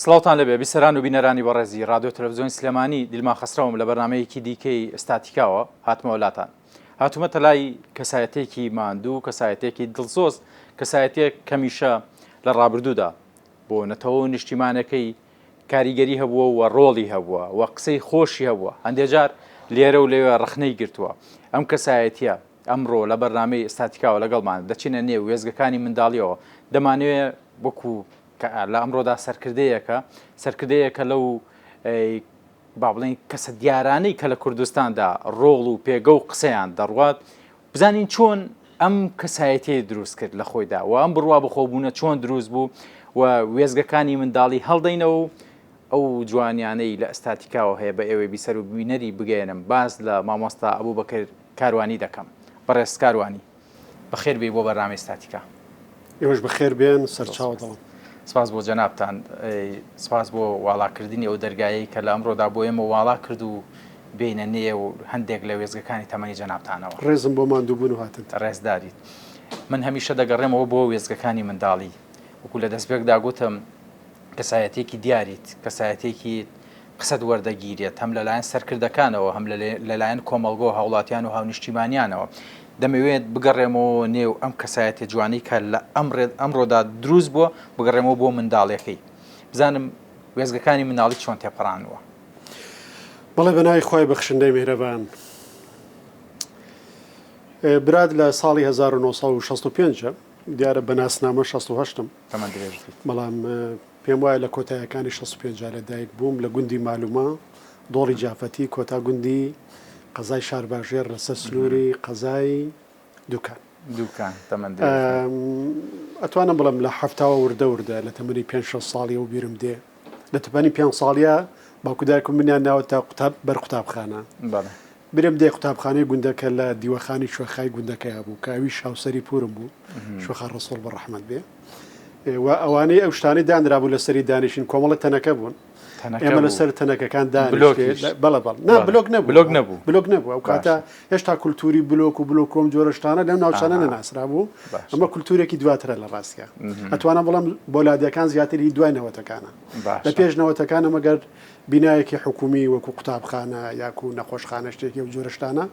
سڵاوتان لێبێ بیسەران و بینەرانی بەڕێزی ڕادیۆ تەلەفزیۆنی سلێمانی دیلمان خەسرەوم لە بەرنامەیەکی دیکەی ستاتیکاوە هاتمەوە لاتان هاتوومەتە لای کەسایەتێکی ماندوو کەسایەتێکی دڵسۆز کەسایەتێک کەمیشە لە ڕابردوودا بۆ نەتەوە و نیشتیمانەکەی کاریگەری هەبووە و ڕۆڵی هەبووە و قسەی خۆشی هەبووە هەندێک جار لێرە و لەوێ ڕەخنەی گرتووە ئەم کەسایەتیە ئەمڕۆ لە بەرنامەی ستاتیکاوە لەگەڵمان دەچینە نێو وێستگەکانی منداڵیەوە دەمانەوێ وەکو کە لە ئەمڕۆدا سەرکردەیەکە، سەرکردەیەکە لەو با بڵێین کەسە دیارانەی کە لە کوردستاندا ڕۆڵ و پێگە و قسەیان دەڕوات، بزانین چۆن ئەم کەسایەتیەی دروست کرد لە خۆیدا و ئەم بڕوا بەخۆبوونە چۆن دروست بوو و وێستگەکانی منداڵی هەڵدەینەوە و ئەو جوانیانەی لە ئەستاتیکاوە هەیە بە ئێوەی بیسەر و بینەری بگەیەنم باس لە مامۆستا ئەبوبەکر کاروانی دەکەم. بەڕێز کاروانی. بەخێر بێی بۆ بەرنامەی ستاتیکا. ئێوەش بەخێر بێن سەرچاوە دڵم. سپاس بۆ جەنابتان، سپاس بۆ واڵاکردنی ئەو دەرگایەی کە لە ئەمڕۆدا بۆ ئێمە واڵا کرد و بێینە نێو هەندێک لە وێستگەکانی تەمەنی جەنابتانەوە. ڕێزم بۆ ماندووبوون و هاتنتان. ڕێزداریت. من هەمیشە دەگەڕێمەوە بۆ وێستگەکانی منداڵی. وەکو لە دەستپێکدا گوتم کەسایەتییەکی دیاریت، کەسایەتییەکی قسەت وەردەگیرێت هەم لەلایەن سەرکردەکانەوە هەم لەلایەن کۆمەڵگە و هاوڵاتیان و هاونیشتیمانیانەوە. دەمەوێت بگەڕێمەوە نێو ئەم کەسایەتیە جوانەی کە لە ئەمڕۆدا دروست بووە، بگەڕێمەوە بۆ منداڵیەکەی. بزانم وێستگەکانی منداڵی چۆن تێپەڕاندووە. بەڵێ بەناوی خوای بەخشندەی میهرەبان. برات لە ساڵی 1965 دیارە بە ناسنامە 68 م. تەمەن درێژ بیت. بەڵام پێم وایە لە کۆتایەکانی 65 لە دایک بووم لە گوندی مالومە دۆڵی جافەتی کۆتا گوندی قەزای شارباژێڕ لەسەر سنووری قەزای دوکان. دوکان تەمەن درێژ بیت. ئەتوانم بڵێم لە حەفتاوە وردە وردە لە تەمەنی پێنج شەش ساڵیەوە بیرم دێ لە تەمەنی پێنج ساڵیە باوک و دایکم منیان ناوەتە قوتاب بەر قوتابخانە. بەڵێ. بیرم دێ قوتابخانەی گوندەکە لە دیوەخانی کوێخای گوندەکەیا بوو کە ئەویش هاوسەری پوورم بوو کوێخا ڕەسووڵ بە ڕەحمەت بێ و ئەوانەی ئەو شتانەی دانرابوو لەسەری دانیشین کۆمەڵە تەنەکە بوون ئێمە لەسەر تەنەکەکان بەڵێ بەڵ نا بلۆک نەبوو بلۆک نەبوو بلۆک نەبوو ئەو کاتە هێشتا کولتوری بلۆک و بلۆک کۆم جۆرە شتانە لەم ناوچانە نەناسرا بوو ئەمە کولتورێکی دواترە لە ڕاستە ئەتوانم بڵم بۆلادیەکان زیاتر هی دوای نەوەتەکانە لە پێش نەوەتەکانە مەگەر بینایەکی حکومی وەکو قوتابخانە یاکو نەخۆشخانە شتێکی ئەو جۆرە شتانە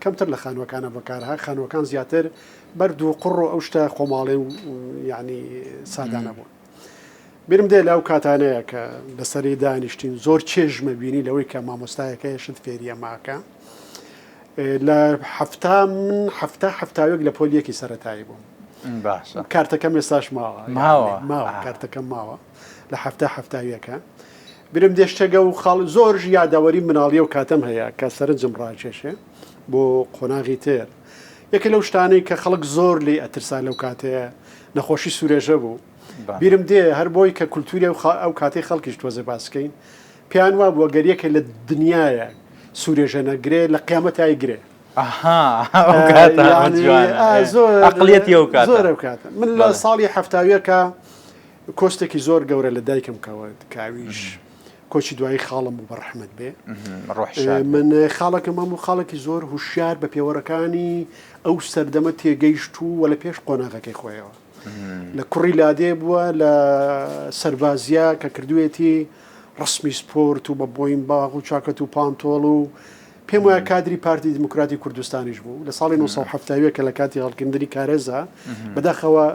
کەمتر لە خانووەکانە بەکارها خانووەکان زیاتر بەرد و قوڕ و ئەو شتە خۆماڵی و یعنی سادانە بوون. بیرم دێ لە ئەو کاتانەیە کە لەسەری دانیشتین زۆر چێژمە بینی لەوەی کە مامۆستایەکە شت فێریە ماکە لە حەفتا من حەفتا حەفتاوێک لە پۆلیەکی سەتایی بووم باشە کارتەکەم ئێستاش ماوە ماوە ماوە کارتەکەم ماوە لە حەفتا حەفتاویەکە بیرم دێ شتێکە و خاڵ زۆر یادەوەری مناڵی و کاتەم هەیە کە سەرنجم ڕاکێشێ بۆ قۆناغی تر یەکێ لەو شتانەی کە خەڵک زۆر لێی ئەترسا لەو کاتەیە نەخۆشی سورێژە بوو بیرم دێ هەر بۆی کە کولتوری ئەو کاتەی خەڵکیش تۆزێ باسکەین پێیان وا بووە گەر یەکێ لە دنیاە سورێژە نەگرێ لە قیامەتای گرێ زۆر ئەو کاتە من لە ساڵی هەفتاویەکە کۆستێکی زۆر گەورە لە دایکم کەوت کاویش کۆچی دوایی خاڵم بوو بە ڕەحمەت بێ من خاڵەکەم هەموو خاڵێکی زۆر هوشیار بە پێوەرەکانی ئەو سەردەمە تێگەیشتوو و لە پێش قۆناغەکەی خۆیەوە لە کوڕی لادێ بووە لە سەربازیە کە کردوێتی ڕسمی سپۆرت و بە بۆین باغ و چاکەت و پانتۆڵ و پێم وایە کادری پارتی دیموکراتی کوردستانیش بوو لە ساڵی 1970 کە لە کاتی هەڵکردنی کارێزە بەداخەوە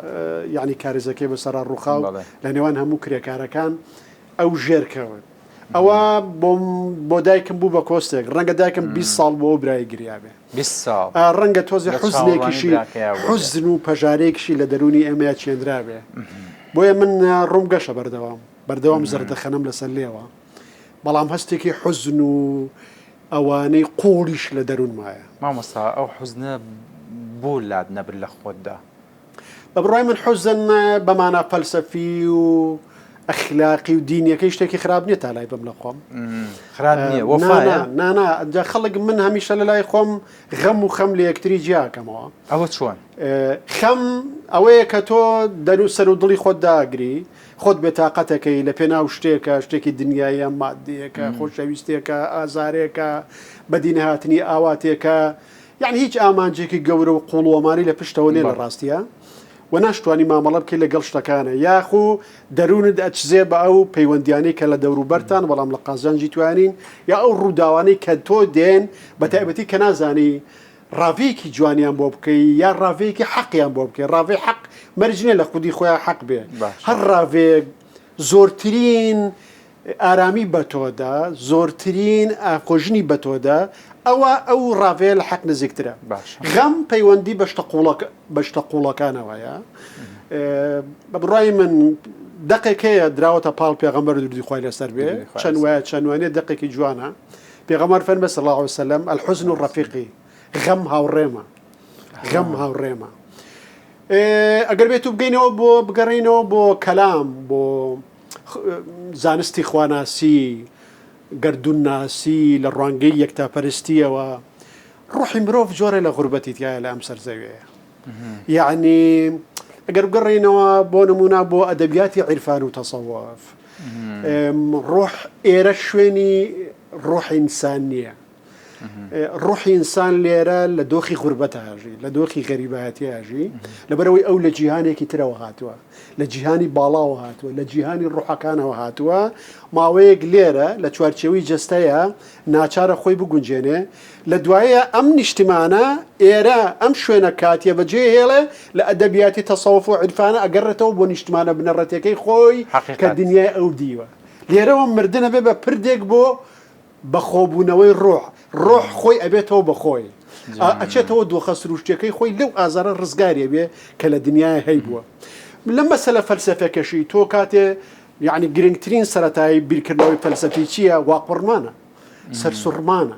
یعنی کارێزەکەی بەسەرا ڕووخا و لە نێوان هەموو کرێکارەکان ئەو ژێر کەوت ئەوە بۆم بۆ دایکم بوو بە کۆستێک ڕەنگە دایکم 20 ساڵ بۆ برای گریاێ ساڵ ڕەنگە تۆزی حوزنێکیشی حوزن و پەژارەیەکیشی لە دەرونی ئێمەیا چێنرابێ بۆیە من ڕووم گەشە بەردەوام بەردەوام زەردەخەنەم لەسەر لێوە بەڵام هەستێکی حوزن و ئەوانەی قوڵیش لە دەروونمایە. مامۆستا ئەو حوزنە بۆ لات نەبرد لە خۆتدا؟ بە بڕوای من حوزن بە مانا فەلسەفی و ئەخلاقی و دینیەکەی شتێکی خراپ نییە تا لای بم لە خۆم خراپ نییە وەفایە نا نا جا خەڵک من هەمیشە لە لای خۆم غەم و خەم لە یەکتری جیاکەمەوە ئەوە چۆن؟ خەم ئەوەیە کە تۆ دەرو سەر و دڵی خۆت داگری خۆت بێتاقەتەکەی لە پێناو شتێکە، شتێکی دنیاییە، ماددییەکە، خۆشەویستییەکە، ئازارێکە، بەدینەهاتنی ئاواتێکە، یەعنی هیچ ئامانجێکی گەورە و قووڵ و ئەمانەی لە پشتەوە نییە لە ڕاستیا. و ناشتوانی مامەڵە بکەی لەگەڵ شتەکانە یاخو دەروونت ئەچزێ بە ئەو پەیوەندیانەی کە لە دەوروبەرتان بەڵام لە قازانجی توانین یا ئەو ڕووداوانەی کە تۆ دێن بە تایبەتی کە نازانی ڕاڤەیەکی جوانیان بۆ بکەی یا ڕاڤەیەکی حەقیان بۆ بکەی ڕاڤەی حەق مەرج نییە لە خودی خۆیان حەق بێ هەر ڕاڤەیەک زۆرترین ئارامی بە تۆدا زۆرترین ئاکۆژنی بە تۆدا ئەوە ئەو ڕاڤەیە لە حەق نزیکترە غەم پەیوەندی بە شتە قوڵەکە بە شتە قوڵەکانەوەیە بە بڕای من دەقێک هەیە دراوەتە پاڵ پێغەمبەر درودی خوای لەسەر بێ چەند وایە چەند وانە دەقێکی جوانە پێغەمبەر فەرمی صلی الله علیه وسلم الحزن رفیقی غەم هاوڕێمە غەم هاوڕێمە ئەگەر بێت و بگەینەوە بۆ بگەڕینەوە بۆ کەلام بۆ زانستی خواناسی گەردوونناسی لە ڕوانگەی یەکتاپەرستیەوە ڕۆحی مرۆڤ جۆرە لە غوربەتی تایە لە ئەم سەرزەوێ یعنی ئەگەر بگەڕێینەوە بۆ نمونە بۆ ئەدەبیاتی عیرفان و تەسەوف ڕۆح ئێرە شوێنی ڕۆح ئینسان نییە ڕۆحی ئینسان لێرە لە دۆخی غوربەت ئاژی لە دۆخی غەریبایەتی ئاژی لەبەرەوەی ئەو لە جیهانێکی ترەوە هاتووە لە جیهانی باڵاوە هاتووە لە جیهانی ڕۆحەکانەوە هاتووە ماوەیەک لێرە لە چوارچێوەی جەستەیە ناچارە خۆی بگونجێنێ لە دوایە ئەم نیشتمانە ئێرە ئەم شوێنە کاتیە بەجێ هێڵێ لە ئەدەبیاتی تەسەوف و عیرفانە ئەگەڕێتەوە بۆ نیشتمانە بنەڕەتیەکەی خۆی کە دنیای ئەو دیوە لێرەوە مردن ئەبێ بە پردێک بۆ بەخۆبوونەوەی ڕۆح، ڕۆح خۆی ئەبێتەوە بە خۆی، ئەچێتەوە دۆخە سروشتیەکەی خۆی لەو ئازارە ڕزگاری ئەبێ کە لە دنیای هەیبووە. لەم مەسەلە فەلسەفەکەشی تۆ کاتێ یەعنی گرنگترین سەرەتایی بیرکردنەوەی فەلسەفی چییە؟ واقوڕمانە، سەرسوڕمانە.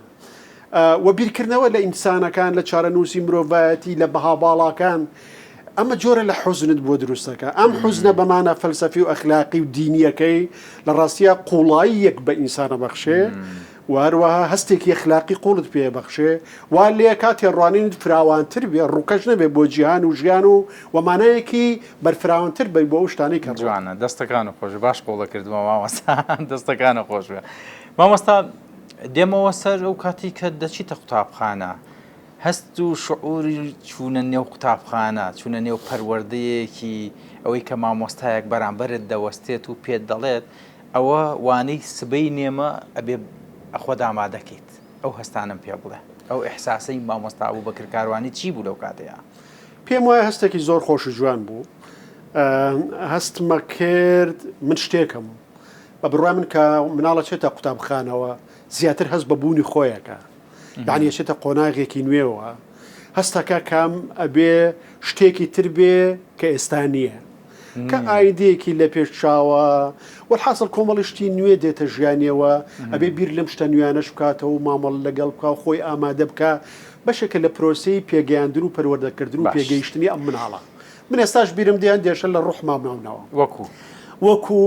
و بیرکردنەوە لە ئینسانەکان، لە چارەنووسی مرۆڤایەتی، لە بەها باڵاکان، ئەمە جۆرە لە حوزنت بۆ دروست دەکا. ئەم حوزنە بە مانا فەلسەفی و ئەخلاقی و دینییەکەی لە ڕاستیا قووڵاییەک بە ئینسان ئەبەخشێ و هەروەها هەستێکی ئەخلاقی قووڵت پێ ئەبەخشێ، وا لێکا تێڕوانینت فراوانتر بێ، ڕووکەش نەبێ بۆ جیهان و ژیان و و مانایەکی بەرفراوانتر بەی بۆ ئەو شتانەی کە ڕوو. جوانە دەستەکانت خۆش بێ باش قووڵە کردمەوە مامۆستا دەستەکانت خۆش بێ مامۆستا دێمەوە سەر ئەو کاتی کە دەچیتە قوتابخانە هەست و شعوری چوونە نێو قوتابخانە، چوونە نێو پەروەردەیەکی ئەوەی کە مامۆستایەک بەرامبەرت دەوەستێت و پێت دەڵێت ئەوە وانەی سبەی نێمە ئەبێ ئەخۆت ئامادەکەیت ئەو هەستانەم پێ بڵێ ئەو ئیحساسەی مامۆستا ئەبوبەکر کاروانی چی بوو لەو کاتەیا؟ پێم وایە هەستێکی زۆر خۆش و جوان بوو هەستمە کرد من شتێکم بە بڕوای من کە مناڵە چێتە قوتابخانەوە زیاتر هەست بە بوونی خۆیەکە یعنی ئەچێتە قۆناغێکی نوێوە هەستەکە کام ئەبێ شتێکی تر بێ کە ئێستا نییە کە ئایندەیەکی لە پێش چاوە وەحاصل کۆمەڵی شتی نوێ دێتە ژیانیەوە ئەبێ بیر لەم شتە نوێیانەش بکاتەوە و مامەڵ لەگەڵ بکە و خۆی ئامادە بکە بەشێکە لە پرۆسەی پێگەیاندن و پەروەردەکردن و پێگەیشتنی ئەم مناڵە من ئێستاش بیرم دێ هەندێ شت لە ڕوحما ماونەوە وەکو وەکو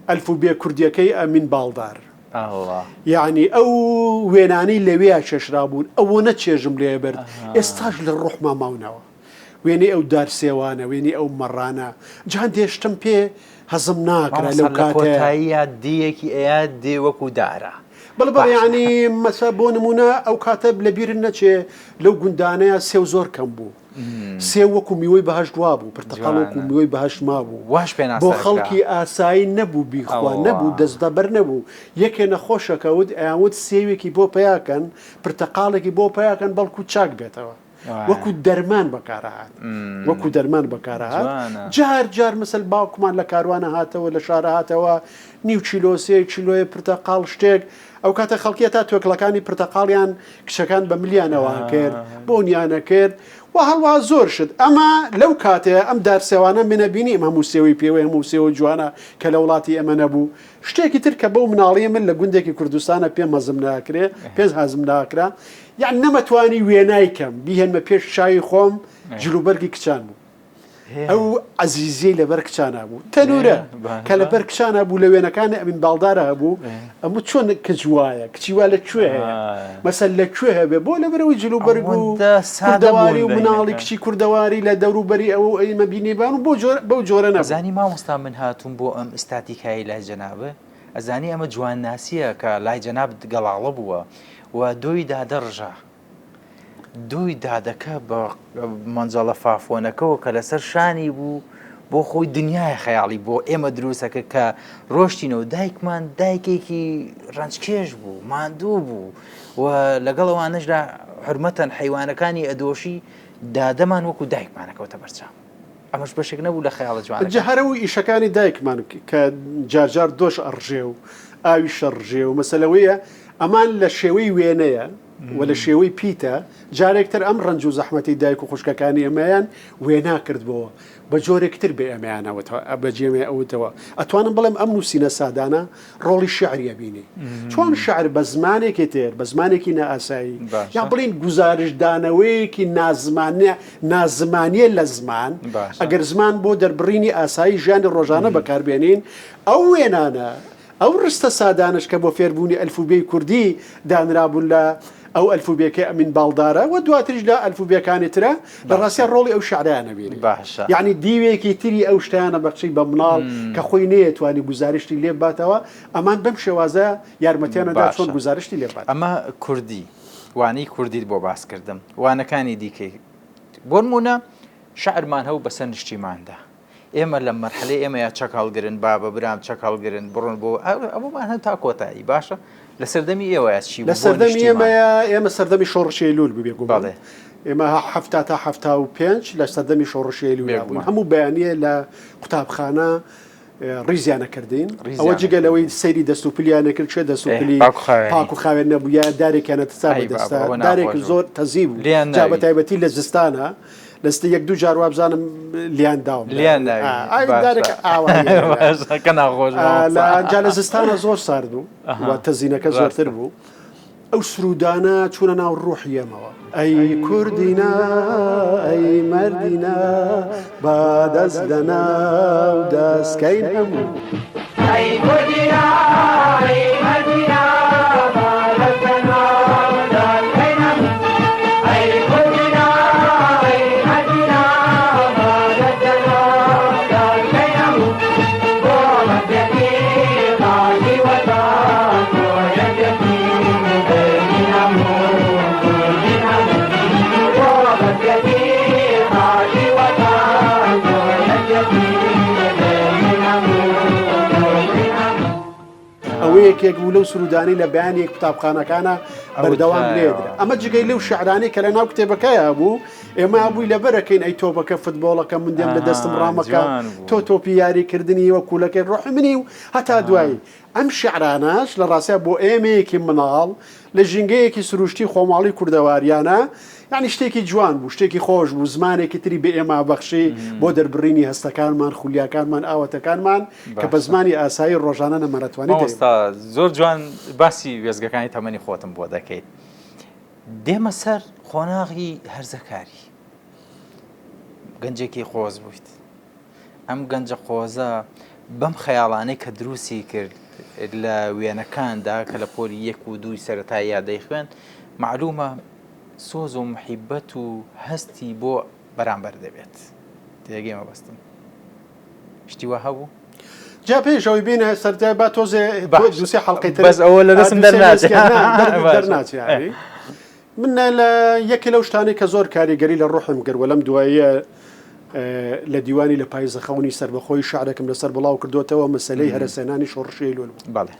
ئەلفوبێ کوردیەکەی ئەمین باڵدار یەعنی ئەو وێنانەی لەوێیا کێشرابوون ئەوەنە چێژم لێ برد ئێستاش لە ڕۆحما ماونەوە وێنەی ئەو دار سێوانە وێنەی ئەو مەڕانە جا هەندێ شتم پێ هەزم ناکرا لەو کاتەیە کۆتاییە دیەکی ئەیا دێ وەکو دارە. بەڵێ بەڵێ یانی مەسە بۆ نمونە ئەو کاتە لە بیرت نەچێ لەو گوندانەیە سێو زۆر کەم بوو. سێو وەکو میوەی بەهەشت وابوو، پرتەقاڵ وەکو میوەی بەهەشت مابوو. بۆ خەڵکی ئاسایی نەبوو بیخوا، نەبوو، دەستەبەر نەبوو. یەکێ نەخۆش ئەکەوت، ئەیانوت سێوێکی بۆ پەیا کەن، پرتەقاڵێکی بۆ پەیا کەن بەڵکو چاک بێتەوە. وەکو دەرمان بەکارئەهات. وەکو دەرمان بەکارئەهات. جار جار مەسەل باوکمان لە کاروانە هاتەوە، لە شارە هاتەوە، نیو کیلۆ، سێ کیلۆیە پرتەقاڵ شتێک، ئەو کاتە خەڵکی هەتا توێکڵەکانی پرتەقاڵیان کچەکان بە ملیانەوە کرد بۆنیان ئەکرد و هەڵوا زۆر شت ئەمە لەو کاتەیە ئەم دار سێوانە منە بینیم هەموو سێوەی پێوەی هەموو سێوە جوانە کە لە وڵاتی ئێمە نەبوو شتێکی تر کە بەو مناڵیە من لە گوندێکی کوردستانە پێم هەزم ناکرێ پێم هەزم ناکرا یان نەمەتوانی وێنای کەم بیهێنمە پێش چاوی خۆم جلوبەرگی کچان بوو ئەو عەزیزیەی لەبەر کچانا بوو تەنورە کە لەبەر کچانا بوو لە وێنەکانی ئەمین باڵدارە هەبوو ئەمە چۆن کچ وایە کچی وا لە کوێ هەیە مەسەل لە کوێ هەبێ بۆ لەبەرەوەی جل و بەرگ و کوردەواری و مناڵی کچی کوردەواری لە دەوروبەری ئەوە ئەیمە بینیبان و بۆ جۆر بەو جۆرە نەبوو. ئەزانی مامۆستا من هاتووم بۆ ئەم ئیستاتیکایەی لای جەنابت ئەزانی ئەمە جوانناسیە کە لای جەنابت گەڵاڵە بووە و دۆی دادەڕژا. دووی دادەکە بە مەنجەڵە فافۆنەکەوە کە لەسەر شانی بوو بۆ خۆی دنیای خەیاڵی بۆ ئێمە دروستەکە کە ڕۆشتینەوە دایکمان دایکێکی ڕەنجکێش بوو ماندوو بوو و لەگەڵ ئەوانەشدا حرمەتەن حەیوانەکانی ئەدۆشی دادەمان وەکو دایکمانەکەوتە بەرچاو ئەمەش بەشێک نەبوو لە خەیاڵە جوانەکان. جا هەر ئەو ئیشەکانی دایکمان کە جار جار دۆش ئەڕژێ و ئاویش ئەڕژێ و مەسەلەوەیە ئەمان لە شێوەی وێنەیە و لە شێوەی پیتە جارێک تر ئەم ڕەنج و زەحمەتی دایک و خوشکەکانی ئێمەیان وێنا کردبۆوە بە جۆرێک تر بە ئێمەیان ئەوتەوە بە جێمێ ئەوتەوە ئەتوانم بڵێم ئەم نووسینە سادانە ڕۆڵی شیعری ئەبینی چۆن شعر بە زمانێکی تر بە زمانێکی نائاسایی یا بڵین گوزارشدانەوەیەکی نازمانە نازمانیە لە زمان ئەگەر زمان بۆ دەربڕینی ئاسایی ژیانی ڕۆژانە بەکاربێنین ئەو وێنانە ئەو ڕستە سادانەش کە بۆ فێربوونی ئەلفوبێی کوردی دانرابوون لە ئەو ئەلفوبێکەی ئەمین باڵدارە و دواتریش لە ئەلفوبێکانی ترە لە ڕاستیا ڕۆڵی ئەو شعرەیان ئەبینی. باشە. یەعنی دیوێکی تری ئەو شتەیانە بەخشی بە مناڵ کە خۆی نەیەتوانی گوزارشتی لێ بباتەوە، ئەمان بەم شێوازە یارمەتیان ئەدا چۆن باشە. گوزارشتی لێ بباتەوە. ئەمە کوردی، وانەی کوردیت بۆ باس کردم، وانەکانی دیکەی بۆنموونە شعرمان هەبوو بەسەر نیشتیماندا. ئێمە لە مەرحەلەی ئێمەیا چەک هەڵگرن بابە برام چەک هەڵگرن بڕۆن بۆ ئەومان هەن تا کۆتایی باشە لە سەردەمی ئێوەیا چی لە بوو بۆ سەردەمی نیشتیمان ئێمەیا ئێمە سەردەمی شۆڕشی ئەیلوول بوو بێگومان بەڵێ ئێمە 70 تا 75 لە سەردەمی شۆڕشی ئەیلوولا بووین بێگومان هەموو بەیانییە لە قوتابخانە ڕیزیانە کردین ئەوە ڕیزیانە جگە لەوەی کردین سەیری دەست و پلیانە کرد چێ دەست و ئێ پلی پاک و خاوێنی پاک و خاوێن نەبوو یا دارێکیانە تسا ئەی بابە بەدەستە ئەوە دارێک ناخۆش بوو زۆر تەزی بوو لێیان جا بە ناوی تایبەتی لە زستانە لەستە یەک دوو جار وابزانم لیان داوم لیان ناوی ئای باشە دارێک ئاوایە باشە کە ناخۆش لە مامۆستا جا لە زستانە زۆر سارد بوو و ئەها تەزینەکە زۆرتر ڕاستە بوو ئەو سروودانە چوونە ناو ڕوحی ئێمەوە. ئەی کوردینا ئەی مەردینا با دەست لە ناو دەست کەین هەموو. ئەی کوردینا ئەی مەردینا با دەست لە ناو دەست کەین هەموو. ئەی کوردینا ئەی مەردینا با دەست لە ناو دەست کەین هەموو. بۆ مەردێتی خاکی وەتەن بۆ یەکێتی بژین هەموو کوردین هەموو. بۆ مەردێتی خاکی وەتەن بۆ یەکێتی بژین هەموو کوردین هەموو. ئەوە یەکێک بوو لەو سروودانەی لە بەیانێک قوتابخانەکانە بەردەوام لێدرا. ئەمە جگەی لەو شعرانەی کە لە ناو کتێبەکەیا بوو، ئێمە ئەبووی لەبەرەکەین ئەی تۆپەکە فتبۆڵەکە من دێم لە دەستم ڕامەکە تۆ تۆپی یاریکردنی وە کوولەکەی ڕۆحی منی و هەتا دوایی. ئەم شعرانەش لە ڕاستیا بۆ ئێمەیەکی مناڵ لە ژینگەیەکی سروشتی خۆماڵی کوردەواریانە یانی شتێکی جوان بوو، شتێکی خۆش بوو، زمانێکی تری بە ئێمە بەخشی بۆ دەربڕینی هەستەکانمان، خولیاکانمان، ئاواتەکانمان کە بە زمانی ئاسایی ڕۆژانە نەمانەتوانی دەری مامۆستا زۆر جوان باسی وێستگەکانی تەمەنی خۆتم بۆ دەکەیت. دێمە سەر قۆناغی هەرزەکاری. گەنجێکی قۆز بوویت. ئەم گەنجە قۆزە بەم خەیاڵانەی کە دروستی کرد لە وێنەکاندا کە لە پۆلی یەک و دووی سەرەتاییا دەیخوێند، مەعلومە سۆز و محیبەت و هەستی بۆ بەرامبەر دەبێت. تێگەی مەبەستم؟ شتی وا هەبوو؟ جا پێش ئەوەی بێینە سەر جا با تۆزێ دووسێ حەڵقەی تر بەس ئەوە لە دەستم دەرناچێ. دەرناچێ یاری. من لە یەکێ لەو شتانەی کە زۆر کاریگەری لە ڕۆحم کرد و لەم دواییە لە دیوانی لە پایزە خەونی سەربەخۆی شعرێکم لەسەر بڵاو کردوێتەوە مەسلەی هەرەسێنانی شۆڕشی ئەیلول بوو. بەڵێ.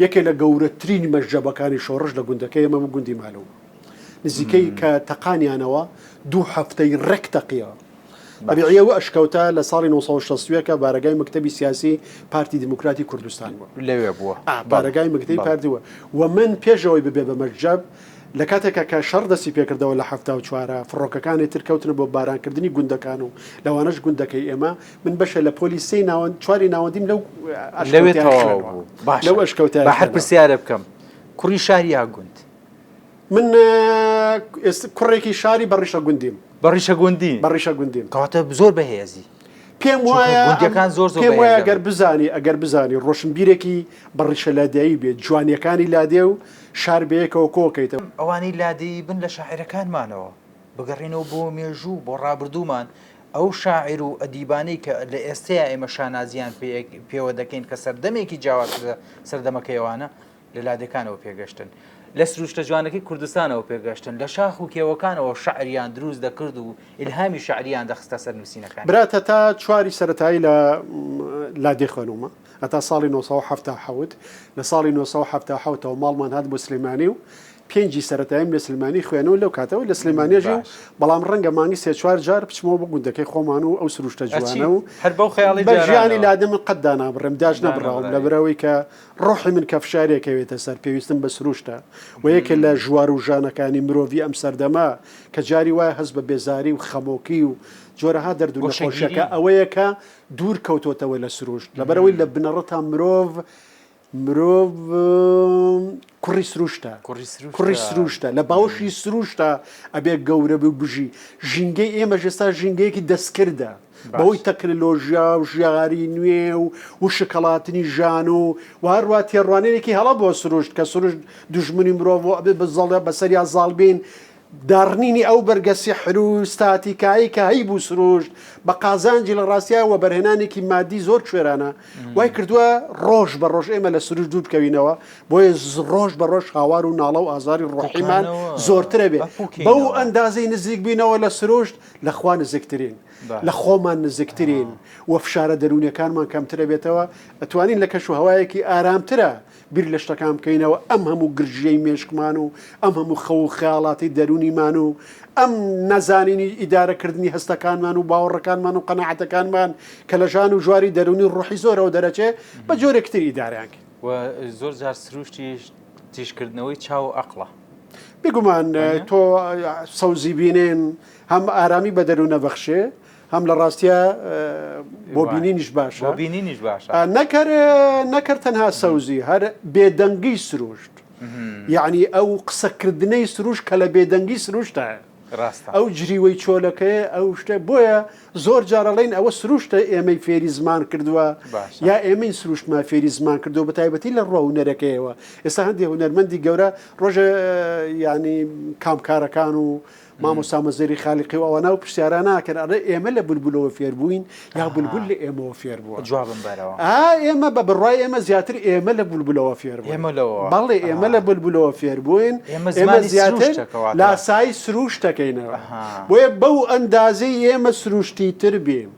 یەکێ لە گەورەترین مەشجەبەکانی شۆڕش لە گوندەکەی ئێمە بوو گوندی مالۆ بوو. نزیکەی کە تەقانیانەوە دوو هەفتەی ڕێک تەقیەوە. تەبیعی ئەو ئەشکەوتە لە ساڵی 1960 کە بارەگای مەکتەبی سیاسی پارتی دیموکراتی کوردستان بووە. لەوێ بووە. بارەگای مەکتەبی پارتی بووە و من پێش ئەوەی ببێ بە مەشجەب لە کاتێکا کە شەڕ دەستی پێکردەوە لە 74 فڕۆکەکانی تر کەوتنە بۆ بارانکردنی گوندەکان و لەوانەش گوندەکەی ئێمە من بەشە لە پۆلی سێی ناوەند چواری ناوەندیم لەو لەوێ ئەشکەوتەیان تەواو خوێندوە. بوو. باشە لەو ئەشکەوتەیان با هەر خوێندوە. پرسیارێ بکەم کوڕی شار یا گوند؟ من ئێستا کوڕێکی شاری بە ڕیشە گوندیم. بە ڕیشە گوندی؟ بە ڕیشە گوندیم. کەواتە زۆر بەهێزی. پێم وایە گوندیەکان زۆر زۆر پێم وایە گەر بزانی ئەگەر بزانی ڕۆشنبیرێکی بە ڕیشە لادێیی بێت جوانیەکانی لادێ و شار بەیەکەوە کۆکەیتەوە. ئەوانەی لادێیی بن لە شاعیرەکانمانەوە بگەڕێینەوە بۆ مێژوو بۆ ڕابردوومان ئەو شاعیر و ئەدیبانەی کە لە ئێستەیا ئێمە شانازیان پێوە دەکەین کە سەردەمێکی جیاوازتر لە سەردەمەکەی ئەوانە لە لادێکانەوە پێگەشتن. لە سروشتە جوانەکەی کوردستانەوە پێگەشتن، لە شاخ و کێوەکانەوە شعریان دروست دەکرد و ئیلهامی شعریان دەخستە سەر نووسینەکانیان. برات هەتا چواری سەرەتایی لە لادێ خوێنومە هەتا ساڵی 977 لە ساڵی 977 ەوە ماڵمان هات بۆ سلێمانی و پێنجی سەرەتاییم لە سلێمانی خوێنەوە لەو کاتەوە لە سلێمانیە ژیم باش. بەڵام ڕەنگە مانگی سێ چوار جار بچمەوە بۆ گوندەکەی خۆمان و ئەو سروشتە ئەچیت جوانە و هەر بەو خەیاڵی بە ژیانی جارانەوە. لادێ من قەت دانابڕێم داش نەبڕاوم دانابڕاوی. لەبەرئەوەی کە ڕۆحی من کە فشارێ کەوێتە سەر پێویستم بە سروشتە و یەکێ لە ژوار و ژانەکانی مرۆڤی ئەم سەردەمە کە جاری وایە هەست بە بێزاری و خەمۆکی و جۆرەها دەرد و نەخۆشیەکە گۆشەگیری. ئەوەیە کە دوور کەوتۆتەوە لە سروشت لەبەرئەوەی لە بنەڕەتا مرۆڤ مرۆڤ کوڕی سروشتە کوڕی سروشتە. کوڕی سروشتە لە باوەشی سروشتە ئەبێ گەورە بێ و بژی ژینگەی ئێمەش ئێستا ژینگەیەکی دەستکردە بەهۆی باش. تەکنەلۆژیا و ژیاری نوێ و وشکهەڵاتنی ژان و و هەروا تێڕوانینێکی هەڵە بۆ سروشت کە سروشت دوژمنی مرۆڤ و ئەبێ بە بەسەریا زاڵ بین داڕنینی ئەو بەرگە سیحر و ستاتیکایەی کە هەیبوو سروشت بە قازانجی لە ڕاستیا وەبەرهێنانێکی مادی زۆر کوێرانە وای کردووە ڕۆژ بە ڕۆژ ئێمە لە سروشت دوور بکەوینەوە بۆیە ڕۆژ بە ڕۆژ هاوار و ناڵە و ئازاری ڕۆحیمان پوکانەوە زۆرترە بێ بەو بپوکێینەوە. ئەندازەی نزیک بینەوە لە سروشت لە خوا نزیکترین لە باش. خۆمان نزیکترین و فشارە دەروونیەکانمان کەمترە بێتەوە ئەتوانین لە کەش و هەوایەکی ئارامترە بیر لە شتەکان بکەینەوە، ئەم هەموو گرژییەی مێشکمان و ئەم هەموو خەو و خەیاڵاتی دەروونیمان و ئەم نەزانینی ئیدارەکردنی هەستەکانمان و باوەڕەکانمان و قەناعەتەکانمان کە لە ژان و ژواری دەروونی و ڕۆحی زۆرەوە دەرەچێ، بە جۆرێکی تر ئیدارەیان کەین. و زۆر جار سروشتیش تیژکردنەوەی چاو و ئەقڵە. بێگومان تۆ سەوزی بینین هەم ئارامی بە دەروون ئەبەخشێ، هەم لە ڕاستیا بۆ بینینیش باشە بۆ بینینیش باشە نەکەر نەکەر تەنها سەوزی هەر بێدەنگی سروشت یعنی ئەو قسەکردنەی سروش کە لە بێدەنگی سروشتە ڕاستە ئەو جریوەی چۆلەکەیە ئەو شتە بۆیە زۆر جارەڵین ئەوە سروشتە ئێمەی فێری زمان کردووە یا ئێمەی سروشتمان فێری زمان کردو بە تایبەتی لە ڕوە هونەرەکەیەوە ئێستا هەندێک هونەرمەندی گەورە ڕۆژە ینی کامکارەکان و مامۆستا مەزهەری خالیقی و ئەوانە ئەو پرسیارانە ناکەن ئەڵێ ئێمە لە بولبولەوە فێر بووین یا بولبول لە ئێمەوە فێر بووە؟ جوابم بەرەوە. ئا ئێمە بە بڕوای ئێمە زیاتر ئێمە لە بولبولەوە فێر بووین. ئێمە لەوەوە. بەڵێ ئێمە لە بولبولەوە فێر بووین. ئێمە ئێمە زمانی زیاتر سروشتە کەواتە. لاسایی سروشت دەکەینەوە. ئەها. بۆیە بەو ئەندازەی ئێمە سروشتیتر بین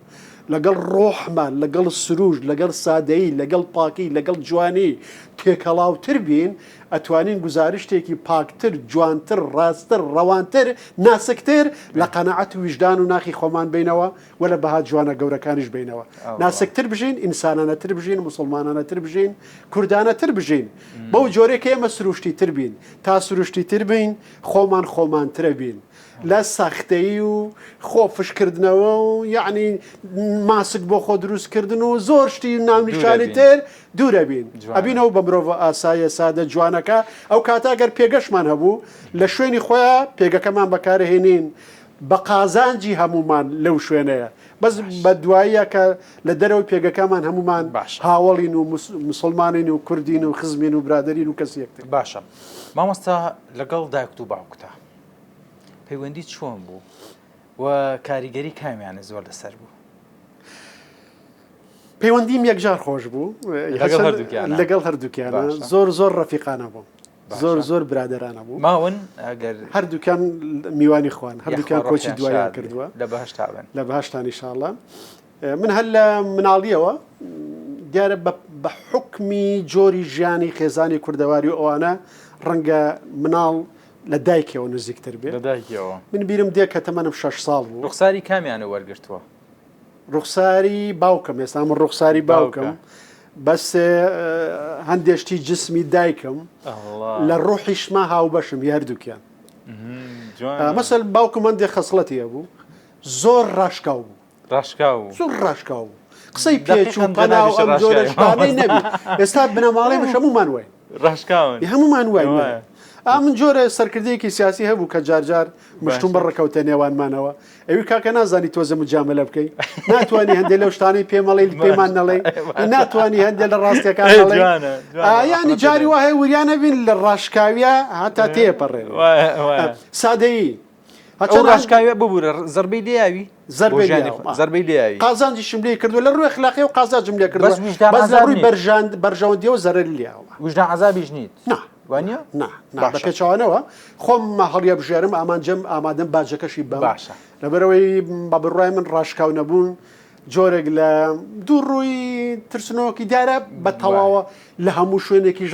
لەگەڵ ڕۆحمان، لەگەڵ سروشت، لەگەڵ سادەیی، لەگەڵ پاکی، لەگەڵ جوانی تێکەڵاوتر بین، ئەتوانین گوزارشتێکی پاکتر، جوانتر، ڕاستتر، ڕەوانتر، ناسکتر لە قەناعەت و ویژدان و ناخی خۆمان بەینەوە و لە بەها جوانە گەورەکانیش بەینەوە. ناسکتر بژین، ئینسانانەتر بژین، موسڵمانانەتر بژین، کوردانەتر بژین. بەو جۆرەی کە ئێمە سروشتیتر بین. تا سروشتیتر بین، خۆمان خۆمانترە بین. لە ساختەیی و خۆ فشکردنەوە و یەعنی ماسک بۆ خۆ دروست کردن و زۆر شتی ناونیشانی تر دوورە بین ئەبینەوە بە مرۆڤە ئاساییە سادە جوانەکە ئەو کاتە گەر پێگەشمان هەبوو لە شوێنی خۆیان پێگەکەمان بەکارهێنین بە قازانجی هەمومان لەو شوێنەیە بەس بە دواییە کە لە دەرەوەی پێگەکەمان هەمومان هاوڵین و مسلمانین و کوردین و خزمین و برادرین و کەسی یەکتر باشە مامۆستا لەگەڵ دایکت و باوکتا پەیوەندی چۆن بوو و کاریگەری کامیانە زۆر لەسەر بوو؟ پەیوەندیم یەکجار خۆش بوو لەگەڵ هەردووکیانە زۆر زۆر ڕەفیقانە بووم زۆر زۆر برادرانە بوو ماون ئەگەر هەردووکیان میوانی خوان هەردووکیان کۆچی دوایان کردووە لە بەهشتابن لە بەهشتان ئیشاڵە من هەر لە مناڵیەوە دیارە بە حکمی جۆری ژیانی خێزانی کوردەواری و ئەوانە ڕەنگە مناڵ لە دایکەوە نزیکتر بێ لە دایکەوە من بیرم دێ کە تەمەنم شەش ساڵ بوو ڕوخساری کامیانە وەرگرتووە؟ ڕوخساری باوکم ئێستا من ڕوخساری باوکم بەس هەندێ شتی جسمی دایکم لە ڕۆحیشما هاوبەشم هی هەردووکیان مەسەل باوکم هەندێ خەسڵەتی هەبوو زۆر ڕاشکاو بوو ڕاشکاو بوو. زۆر ڕاشکاو بوو. قسەی پێچ و پەنا و ئەم جۆرە شتانەی نەبی. ئێستا بنەماڵەی مش هەموومان واین. ڕاشکاون. هەموومان واین. ئا من جۆرە سەرکردەیەکی سیاسی هەبوو کە جار جار مشتومڕ ڕکەوتە نێوانمانەوە. ئەوی کاکە نازانی تۆزە مجاملە بکەی. ناتوانی هەندێ لەو شتانەی پێمەڵێی پێمان نەڵێی. ناتوانی هەندێ لە ڕاستیەکان نەڵێی. یانی جاری وا هەیە وریا نەبین لە ڕاشکاویە هەتا تێپەڕێن. سادەیی. ئەو ڕاشکاویە ببورە زەربەی لێیاوی زەربەی لێیاوم زەربەی لێیاوی قازانجیشم لێ کردووە لە ڕووی ئەخلاقیەوە قازانجم لێ کردووە بەس لە ڕووی بەرژاند بەرژەوەندیەوە زەرەری لێیاوە ویژدان عەزابیش نیت نا. وانە؟ نا نا بە پێچەوانەوە خۆم هەڵیەبژێرم ئامانجم ئامادەم باجەکەشی بەم باشە. لەبەرئەوەی بە بڕوای من ڕاشکاو نەبوون جۆرێک لە دوو ڕووی ترسنۆکی دیارە بە تەواوە لە هەموو شوێنێکیش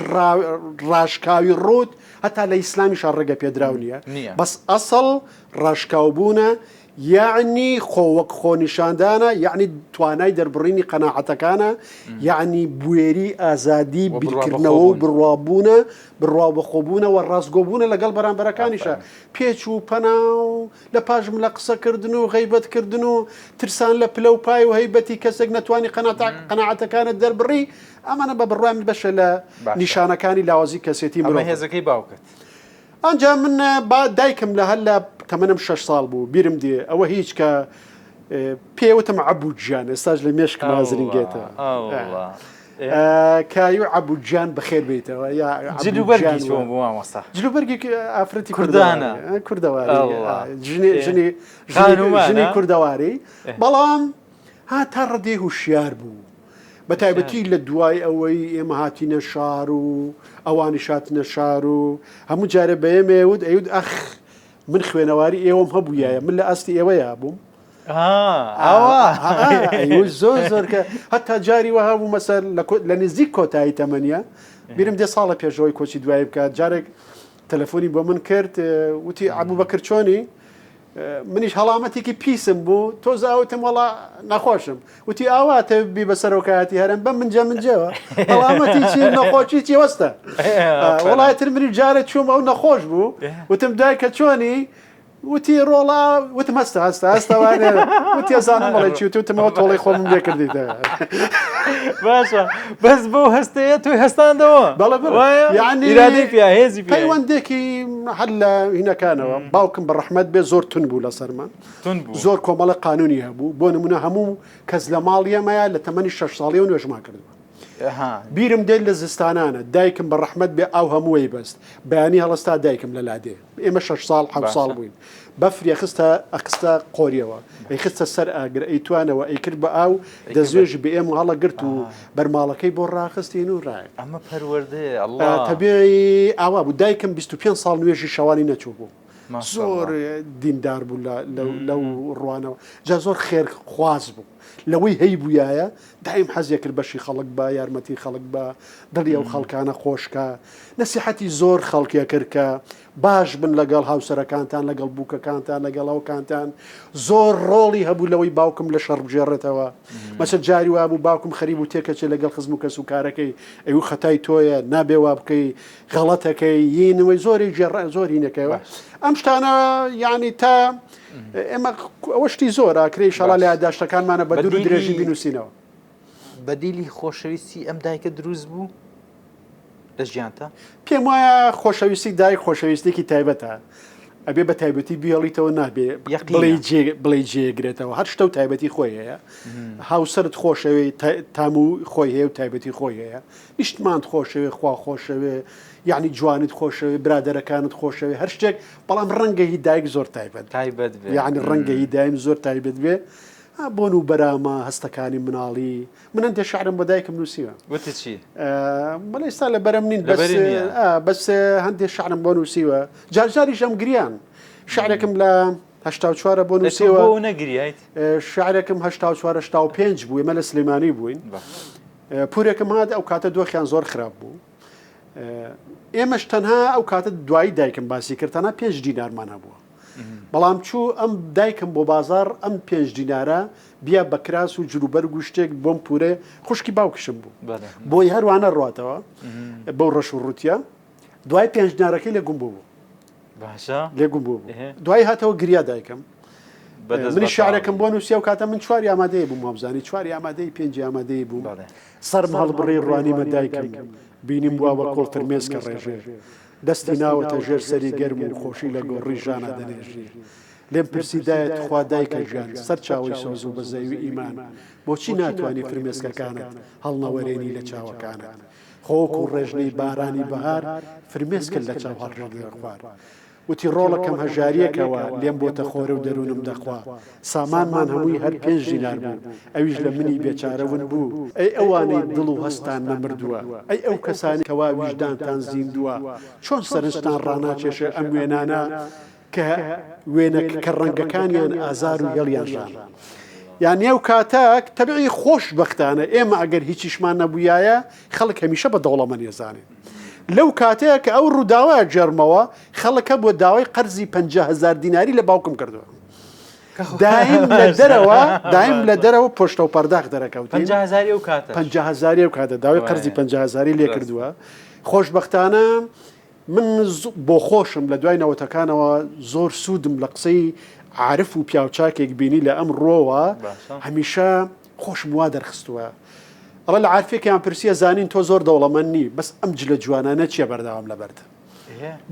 ڕاشکاوی ڕوت هەتا لە ئیسلامیشا ڕێگە پێدراو نییە بەس ئەسڵ ڕاشکاوبوونە یەعنی خۆ وەک خۆ نیشاندانە، یەعنی توانای دەربڕینی قەناعەتەکانە، یەعنی بوێری، ئازادی بیرکردنەوە و بڕوابوونە، بڕوا بەخۆبوونە و ڕاستگۆبوونە لەگەڵ بەرامبەرەکانیشا. پێچ و پەنا و لە پاش ملە قسەکردن و غەیبەتکردن و ترسان لە پلە و پای و هەیبەتی کەسێک نەتوانی قەناعەتەکانت دەربڕی، ئەمانە بە بڕوای من بەشێ لە نیشانەکانی لاوازی کەسێتی مرۆڤن. ئەمە هێزەکەی باوکت. ئەنجا من با دایکم لە هەر لە تەمەنم شەش ساڵ بوو بیرم دێ ئەوە هیچ کە پێ وتم عەبوو گیان ئێستاش لە مێشکما زرینگێتەوە کایو عەبوو گیان بەخێر بێیتەوە یا جلوبەرگی چۆن بوو مامۆستا جلوبەرگی ئافرەتی کوردانە کوردەواری ژنی ژنی ژنی کوردەواری بەڵام ها تا ڕدەی هوشیار بوو بە تایبەتی لە دوای ئەوەی ئێمە هاتینە شار و ئەوانیش هاتنە شار و هەموو جارێ بە ئێمە وت ئەیوت ئەخ من خوێنەواری ئێوەم هەبوویایە من لە ئاستی ئێوەیا بووم زۆر زۆر کە هەتا جاری وەها بوو مەسەر لە نزیک کۆتایی تەمەنیە بیرم دێ ساڵە پێشەوەی کۆچی دوایی بکات جارێک تەلەفۆنی بۆ من کرد وتی عەبوو بەکر چۆنی منیش هەڵامەتێکی پیسم بوو تۆز ئاوتم وەڵا نەخۆشم وتی ئاوا تە بی بە سەرۆکایەتی هەرم بە منجە منجەوە هەڵامەتی چی نەخۆشی چی وەستە وڵای تر منی جارە چووم ئەو نەخۆش بوو وتم دایکە چۆنی وتی ڕۆڵا وتم هەستە هەستە هەستە وانێ وتی ئەزانم بەڵێ چی وتم ئەوە تۆڵەی خۆمم لێ کردیتەوە باشە بەس بەو هەستەیە تۆی هەستاندەوە بەڵێ بەڵێ وایە یعنی ئیرادەی پیا هێزی پیا پەیوەندێکی هەر لە هینەکانەوە باوکم بە ڕەحمەت بێ زۆر تون بوو لەسەرمان تون بوو زۆر کۆمەڵە قانونی هەبوو بۆ نمونە هەموو کەس لە ماڵی ئێمەیە لە تەمەنی شەش ساڵیەوە نوێژمان کردووە بیرم دێت لە زستانانە دایکم بە ڕەحمەت بێ ئاو هەمووی بەست بەیانی هەڵستا دایکم لە لادێ ئێمە شەش ساڵ حەوت ساڵ بووین بەفری ئەخستە ئەخستە قۆریەوە ئەیخستە سەر ئاگر ئەیتوانەوە ئەیکرد بە ئاو دەستنوێژی بە ئێمە هەڵەگرت و بەرماڵەکەی بۆ ڕاخستین و ڕای ئەمە پەروەردەیە ئەڵڵا تەبیعی ئاوا بوو دایکم 25 ساڵ نوێژی شەوانی نەچوو بوو زۆر دیندار بوو لەو ڕوانەوە جا زۆر خێر خواز بوو لەوەی هەیبوویایە دایم حەزی کرد بەشی خەڵک بە یارمەتی خەڵک بە دڵی ئەو خەڵکانە خۆشکە نەسیحەتی زۆر خەڵکیە کرد کە باش بن لەگەڵ هاوسەرەکانتان لەگەڵ بووکەکانتان لەگەڵ ئەوکانتان زۆر ڕۆڵی هەبوو لەوەی باوکم لە شەڕ بگێڕێتەوە مەسە جاری وابوو باوکم خەریب و تێکەچێ لەگەڵ خزم و کەس و کارەکەی ئەو خەتای تۆیە نابێ وا بکەی غەڵەتەکەی یینەوەی زۆری گێڕ زۆری نەکەوە ئەم شتانە یعنی تا ئێمە ئەوە شتی زۆر ئاکرێ ئیشەڵا لە یادداشتەکانمانە بە دوور و درێژی بینووسینەوە. بەدیلی خۆشەویستی ئەم دایکە دروست بوو لە ژیانتا؟ پێم وایە خۆشەویستی دایک خۆشەویستێکی تایبەتە ئەبێ بە تایبەتی بێڵیتەوە نابێ بڵێ جێگرێتەوە هەر شتە و تایبەتی خۆی هەیە هاوسەرت خۆشەوەی تام و خۆی هەیە و تایبەتی خۆی هەیە نیشتمانت خۆشەوێ خوا خۆشەوێ یعنی جوانیت خۆشەوێ برادەرەکانت خۆشەوێ هەر شتێک بەڵام ڕەنگە هی دایک زۆر تایبەت تایبەت بێ یعنی ڕەنگە هی دایم زۆر تایبەت بێ بۆن و بەرامە هەستەکانی مناڵی من هەندێک شعرم بۆ دایکم نووسیوە وتی چی بەڵێ ئێستا لە بەرم نین بەس بەس هەندێک شعرم بۆ نووسیوە جارجاریش ئەم گریان شعرێکم لە 84 بۆ نووسیوە بۆ نەگریایت شعرێکم 84 85 بوو ئێمە لە سلێمانی بووین پورێکم هات ئەو کاتە دۆخیان زۆر خراپ بوو ئێمەش تەنها ئەو کاتە دوایی دایکم باسی کرد تەنها پێنج دینارمان هەبووە بەڵام چوو ئەم دایکم بۆ بازار ئەم پێنج دینارە بیا بە کراس و جلوبەرگ و شتێک بۆم پورێ خوشکی باوکشم بوو بۆی هەروانە ڕاتەوە بەو ڕەش و ڕوتە دوای پێنج دینارەکەی لە گوم بوو باشە لێ گوم بوو دوای هاتەوە گریا دایکم منی شارێکم بۆ نووسیا و کاتە من چواری ئامادەی بووم وابزانی چواری ئامادەی پێنجی ئامادەی بووم سەرم هەڵبڕی ڕوانیمە دایکم بینیم وا بە کوڵ فرمێسکە ڕێژێ دەستی ناوەتە ژێر سەری گەرم و خۆشی لە گۆڕی ژانا دەنێژی لێم پرسی دایە تخوا دایکە گیان سەرچاوەی سۆز و بەزەیی و ئیمان بۆچی ناتوانی فرمێسکەکانت هەڵنەوەرێنی لە چاوەکانت خۆ وەکوو ڕێژنەی بارانی بەهار فرمێسکت لە چاو هەڵڕژێ خوار. وتی ڕۆڵەکەم هەژارییەکەوە لێم بۆتە خۆرە و دەروونم دەخوا. سامانمان هەمووی هەر پێنج دینار بوو، ئەویش لە منی بێچارە ون بوو. ئەی ئەوانەی دڵ و هەستتان نەمردووە، ئەی ئەو کەسانەی کەوا ویژدانتان زیندووە، چۆن سەرنجتان ڕاناکێشێ ئەم وێنانە کە وێنە کە ڕەنگەکانیان ئازار و هێڵیان ژانە؟ یانی ئەو کاتە تەبعی خۆشبەختانە ئێمە ئەگەر هیچیشمان نەبوویایە خەڵک هەمیشە بە دەوڵەمەند ئەزانێ. لەو کاتەیە کە ئەو ڕووداوە گێڕمەوە خەڵک هەبووە داوای قەرزی 50 هەزار دیناری لە باوکم کردووە. دایم لە دەرەوە دایم لە دەرەوە پۆشتە و پەرداخ دەرەکەوتین. 50 هەزاری ئەو کاتە. 50 هەزاری ئەو کاتە داوای قەرزی 50 هەزاری لێ کردووە. خۆشبەختانە من بۆ خۆشم لە دوای نەوەتەکانەوە زۆر سوودم لە قسەی عارف و پیاوچاکێک بینی لە ئەم ڕۆوە هەمیشە خۆشم وا دەرخستووە. ئەڵێ لە عارفێکیان پرسیە زانین تۆ زۆر دەوڵەمەند نی بەس ئەم جلە جوانانە چیە بەردەوام لەبەرتە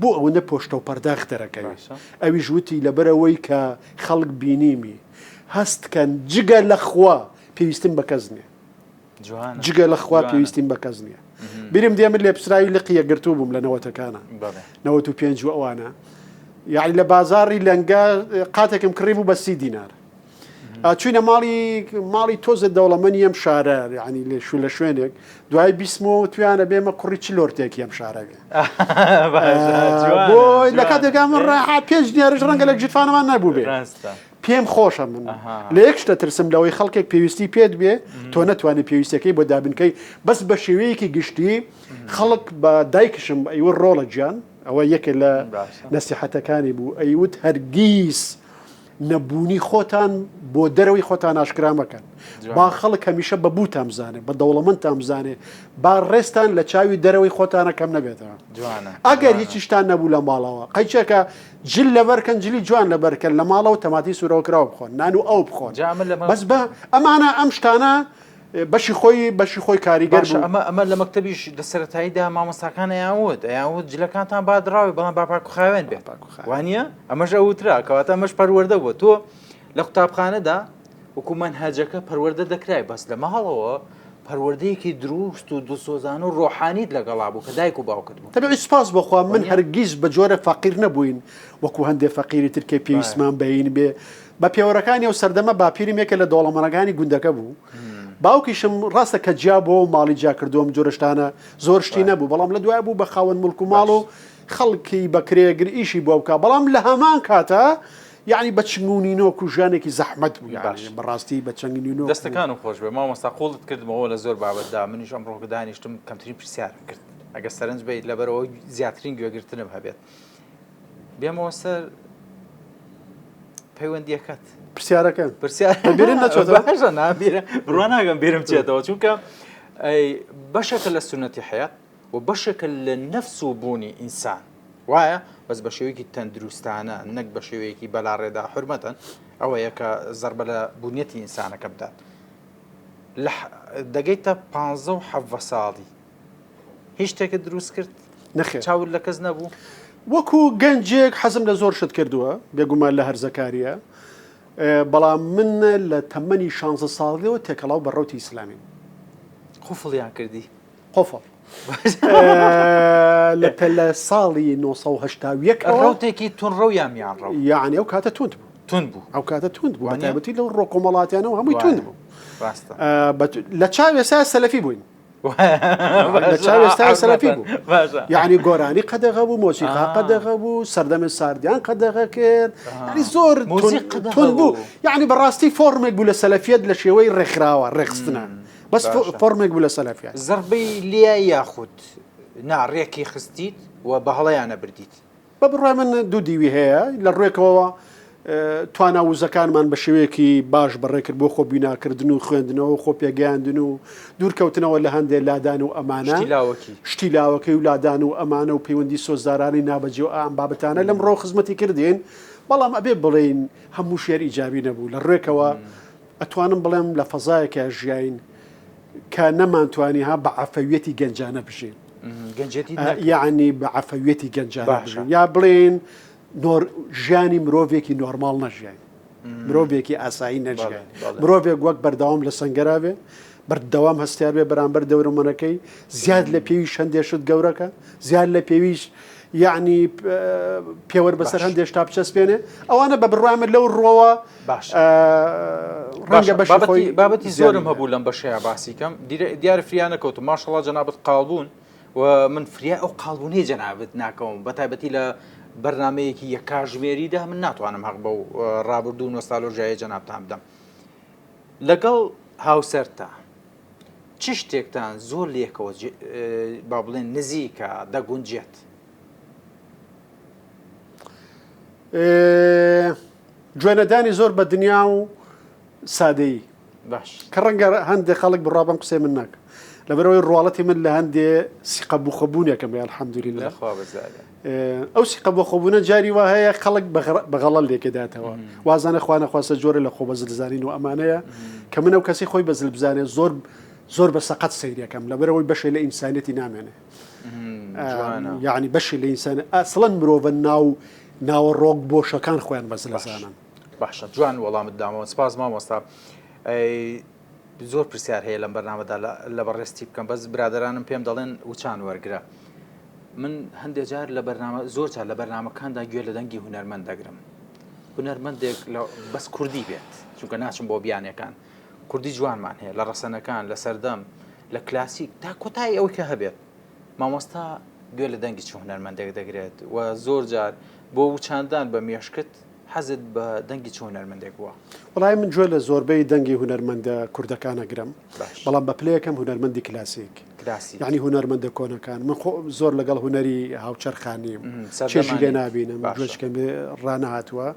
بۆ ئەوەندە پۆشتە و پەرداخ دەرەکەوی ئەویش وتی لەبەرەوەی کە خەڵک بینیمی هەست کەن جگە لە خوا پێویستم بە کەس نییە جگە لە خوا پێویستیم بە کەس نییە بیرم دێ من لێپسراوی لقی یەکگرتوو بووم لە نەوەتەکانە 95 و ئەوانە یعنی لە بازاڕی لەنگە قاتێکم کڕی بوو بە سی دینار چوینە ماڵی ماڵی تۆزە دەوڵەمەنی ئەم شارە یعنی لێ شو لە شوێنێک دوای بیسمەوە تویانە بێمە کوڕی چ لۆرتێکی ئەم شارە بێ بۆ لە کاتێکا من ڕاحە پێنج دینارش ڕەنگە لە گیرفانەمان نەبوو بێ پێم خۆشە من لە یەک شتە ترسم لەوەی خەڵکێک پێویستی پێت بێ تۆ نەتوانانی پێویستەکەی بۆ دابنکەی بەس بە شێوەیەکی گشتی خەڵک بە دایکشم ئەیوە ڕۆڵە گیان ئەوە یەکێ لە نەسیحەتەکانی بوو ئەیوت هەرگیز نەبوونی خۆتان بۆ دەرەوەی خۆتان ئاشکرا مەکەن با خەڵک هەمیشە بە بووتان بزانێ بە دەوڵەمەندتان بزانێ با ڕێزتان لە چاوی دەرەوەی خۆتانە کەم نەبێتەوە ئەگەر هیچیشتان نەبوو لە ماڵەوە قەیچێکە جل لەبەرکەن جلی جوان لەبەرکەن لە ماڵەوە تەماتی سوورەوە کراوە بخۆن نان و ئەو بخۆن بەس بە ئەمانە ئەم شتانە بەشی خۆی بەشی خۆی کاریگەر باشە ئەمە ئەمە لە مەکتەبیش لە سەرەتاییدا مامۆستاکان ئەیانوت ئەیانوت جلەکانتان با دراوێ بەڵام با پاک و خاوێن بێت وانە ئەمەش ئەوترا کەواتە ئەمەش پەروەردە بووە تۆ لە قوتابخانەدا وەکو مەنهەجەکە پەروەردە دەکرای بەس لە ماڵەوە پەروەردەیەکی دروست و دڵسۆزانە و ڕۆحانیت لەگەڵا بوو کە دایک و باوکت بوو تەبعی سوپاس بۆ خوا من هەرگیز بە جۆرە فەقیر نەبووین وەکو هەندێ فەقیری تر کە پێویستمان بەین بێ بە پێوەرەکانی ئەو سەردەمە باپیرم یەکێ لە دەوڵەمەنەکانی گوندەکە بوو. باوکیشم ڕاستە کە جیا بۆ و ماڵی جیا کردووە ئەم جۆرە شتانە زۆر شتی نەبوو بەڵام لە دوای بوو بە خاوەن مڵک و ماڵ و خەڵکی بە کرێگر ئیشی بۆ بکە بەڵام لە هەمان کاتە یعنی بە چنگ و نینۆک و ژیانێکی زەحمەت بوو یعنی بەڕاستی بە چنگ نینۆک دەستەکانم خۆش بێ مامۆستا قوڵت کردمەوە لە زۆر بابەتدا منیش ئەمڕۆ کە دانیشتم کەمترین پرسیارم کرد ئەگەر سەرنج بیت لەبەرەوە زیاترین گوێگرتنم هەبێت بێمەوە سەر پەیوەندیەکەت پرسیارەکە پرسیار بیرم نەچێتەوە باشە نابیرە بڕوا ناگەم بیرم چێتەوە چونکە بەشێکە لە سونەتی حیات و بەشێکە لە نەفس و بوونی ئینسان وایە بەس بە شێوەیەکی تەندروستانە نەک بە شێوەیەکی بەلاڕێدا حرمەتەن ئەوەیە کە زەربە لە بوونیەتی ئینسانەکە بدات لە دەگەیتە پ و حەڤە ساڵی هیچ شتێکت دروست کرد؟ نەخێر. چاوت لە کەس نەبوو؟ وەکو گەنجێک حەزم لە زۆر شت کردووە، بێگومان لە هەرزەکارییە، بەڵام من لە تەمەنی شانزە ساڵیەوە تێکەڵاو بە ڕەوتی ئیسلامیم. قوفڵیان کردی؟ قوفڵ. لە لە ساڵی 1981 ڕەوتێکی توندڕەو یان میانڕەو؟ یەعنی ئەو کاتە توند بوو. توند بوو. ئەو کاتە توند بوو، بەتایبەتی لەو ڕۆ کۆمەڵاتیانەوە هەمووی توند بوو. ڕاستە. لە چاو ئێستا سەلەفی بووین. لە چاو ئێستا سەلەفی بوو یعنی گۆرانی قەدەغە بوو مۆسیقا قەدەغە بوو سەردەمی ساردیان قەدەغە کرد یعنی زۆر تون بوو یعنی بەڕاستی فۆرمێک بوو لە سەلەفیەت لە شێوەی ڕێکخراوە ڕێکخستنە بەس فۆرمێک بوو لە سەلەفیان زربەی لیا یاخود نا ڕێکی خستیت و بە هەڵەیانە بردیت بە بڕوای من دوو دیوی هەیە، لە ڕوێکەوە توانا وزەکانمان بە شێوەیەکی باش بەڕێکرد بۆ خۆ بیناکردن و خوێندنەوە و خۆ پێگەیاندن و دوورکەوتنەوە لە هەندێ لادان و ئەمانە شتی لاوەکی. شتی لاوەکی و لادان و ئەمانە و پەیوەندی سۆزدارانەی نابەجێ و ئەم بابەتانە لەم ڕۆ خزمەتی کردین، بەڵام ئەبێ بڵێین هەموو شێر ئیجابی نەبوو، لە ڕوێکەوە ئەتوانم بڵێم لە فەزایەکا ژیاین کە نەمانتوانی ها بە عەفەویەتی گەنجانە بژین. گەنجێتی نەکرد. یەعنی بە عەفەویەتی گەنجانە باشە. بژین یا بڵێین نۆر ژیانی مرۆڤێکی نۆرماڵ نەژیاین مرۆڤێکی ئاسایی نەژیاین بەڵێ، بەڵێ. مرۆڤێک وەک بەردەوام لە سەنگەرا بێ بەردەوام هەستیار بێ بەرامبەر دەورومەنەکەی زیاد لە پێویست هەندێ شت گەورەکە زیاد لە پێویست یعنی پێوەر بەسەر هەندێک شتا بچەسپێنێ ئەوانە بە بڕوای من لەو ڕوەوە ڕەنگە بەشی بابەتی زۆرم هەبوو لەم بەشەیە باسی کەم دیارە فریا نەکەوتم ماشەڵا جەنابەت قاڵبوون و من فریا ئەو قاڵبوونەی جەنابت ناکەوم بە تایبەتی لە بەرنمەیەکی یەک کاژمێریدا من ناتوانم هەق بەو ڕابردوو نۆستالۆژیای جەنابتان بدەم لەگەڵ هاوسەرتا چ شتێکتان زۆر لێکەوە با بڵێن نزیکە دەگونجێت؟ گوێنەدانی زۆر بە دنیا و سادەیی باش کە ڕەنگە هەندێک خەڵک بڕوا بەم قسەی من ناکە لەبەرەوەی ڕواڵەتی من لە هەندێ سیقە بوخەبوونێکم هەیە الحمدلله لەخوا بەزادە ئەو سیقە بۆخۆبوونە جاری وا هەیە خەڵک بە غەڵەت لێکەداتەوە وازانە خوا نەخواستە جۆرە لە خۆ بەزلزانین و ئەمانەیە کە من ئەو کەسی خۆی بەزل بزانێت زۆر زۆر بە سەقەت سەیرەکەم لەبەرەوەی بەشێ لە ئینسانیەتی نامێنێ یعنی بەشی لە ئینسان ئەسڵەن مرۆڤە ناو ناوەڕۆک بۆشەکان خۆیان بەزلەزانن باشە جوان وەڵامت دامەوە سپاس مامۆستا زۆر پرسیار هەیە لەم بەرنامەدا لە بەڕێستی بکەم بەس برادرانم پێم دەڵێن وچان وەرگرە من هەندێک جار لە بەرنامە زۆر جار لە بەرنامەکاندا گوێ لە دەنگی هونەرمەند دەگرم هونەرمەندێک لە بەس کوردی بێت چونکە ناچم بۆ بیانەکان کوردی جوانمان هەیە لە ڕەسەنەکان لە سەردەم لە کلاسیک تا کۆتایی ئەوەی کە هەبێت مامۆستا گوێ لە دەنگی چ هونەرمەندێک دەگرێت و زۆر جار بۆ وچاندان بە مێشکت حەزت بە دەنگی چ هونەرمەندێک بووە؟ وەڵایی من گوێ لە زۆربەی دەنگی هونەرمەندە کوردەکان ئەگرم بەڵام بە پلەی یەکەم هونەرمەندی کلاسیک یانی هونەرمەندە کۆنەکان من خۆ زۆر لەگەڵ هونەری هاوچەرخانیم چێژی لێ نابینم گوێچکەم لێ ڕانەهاتووە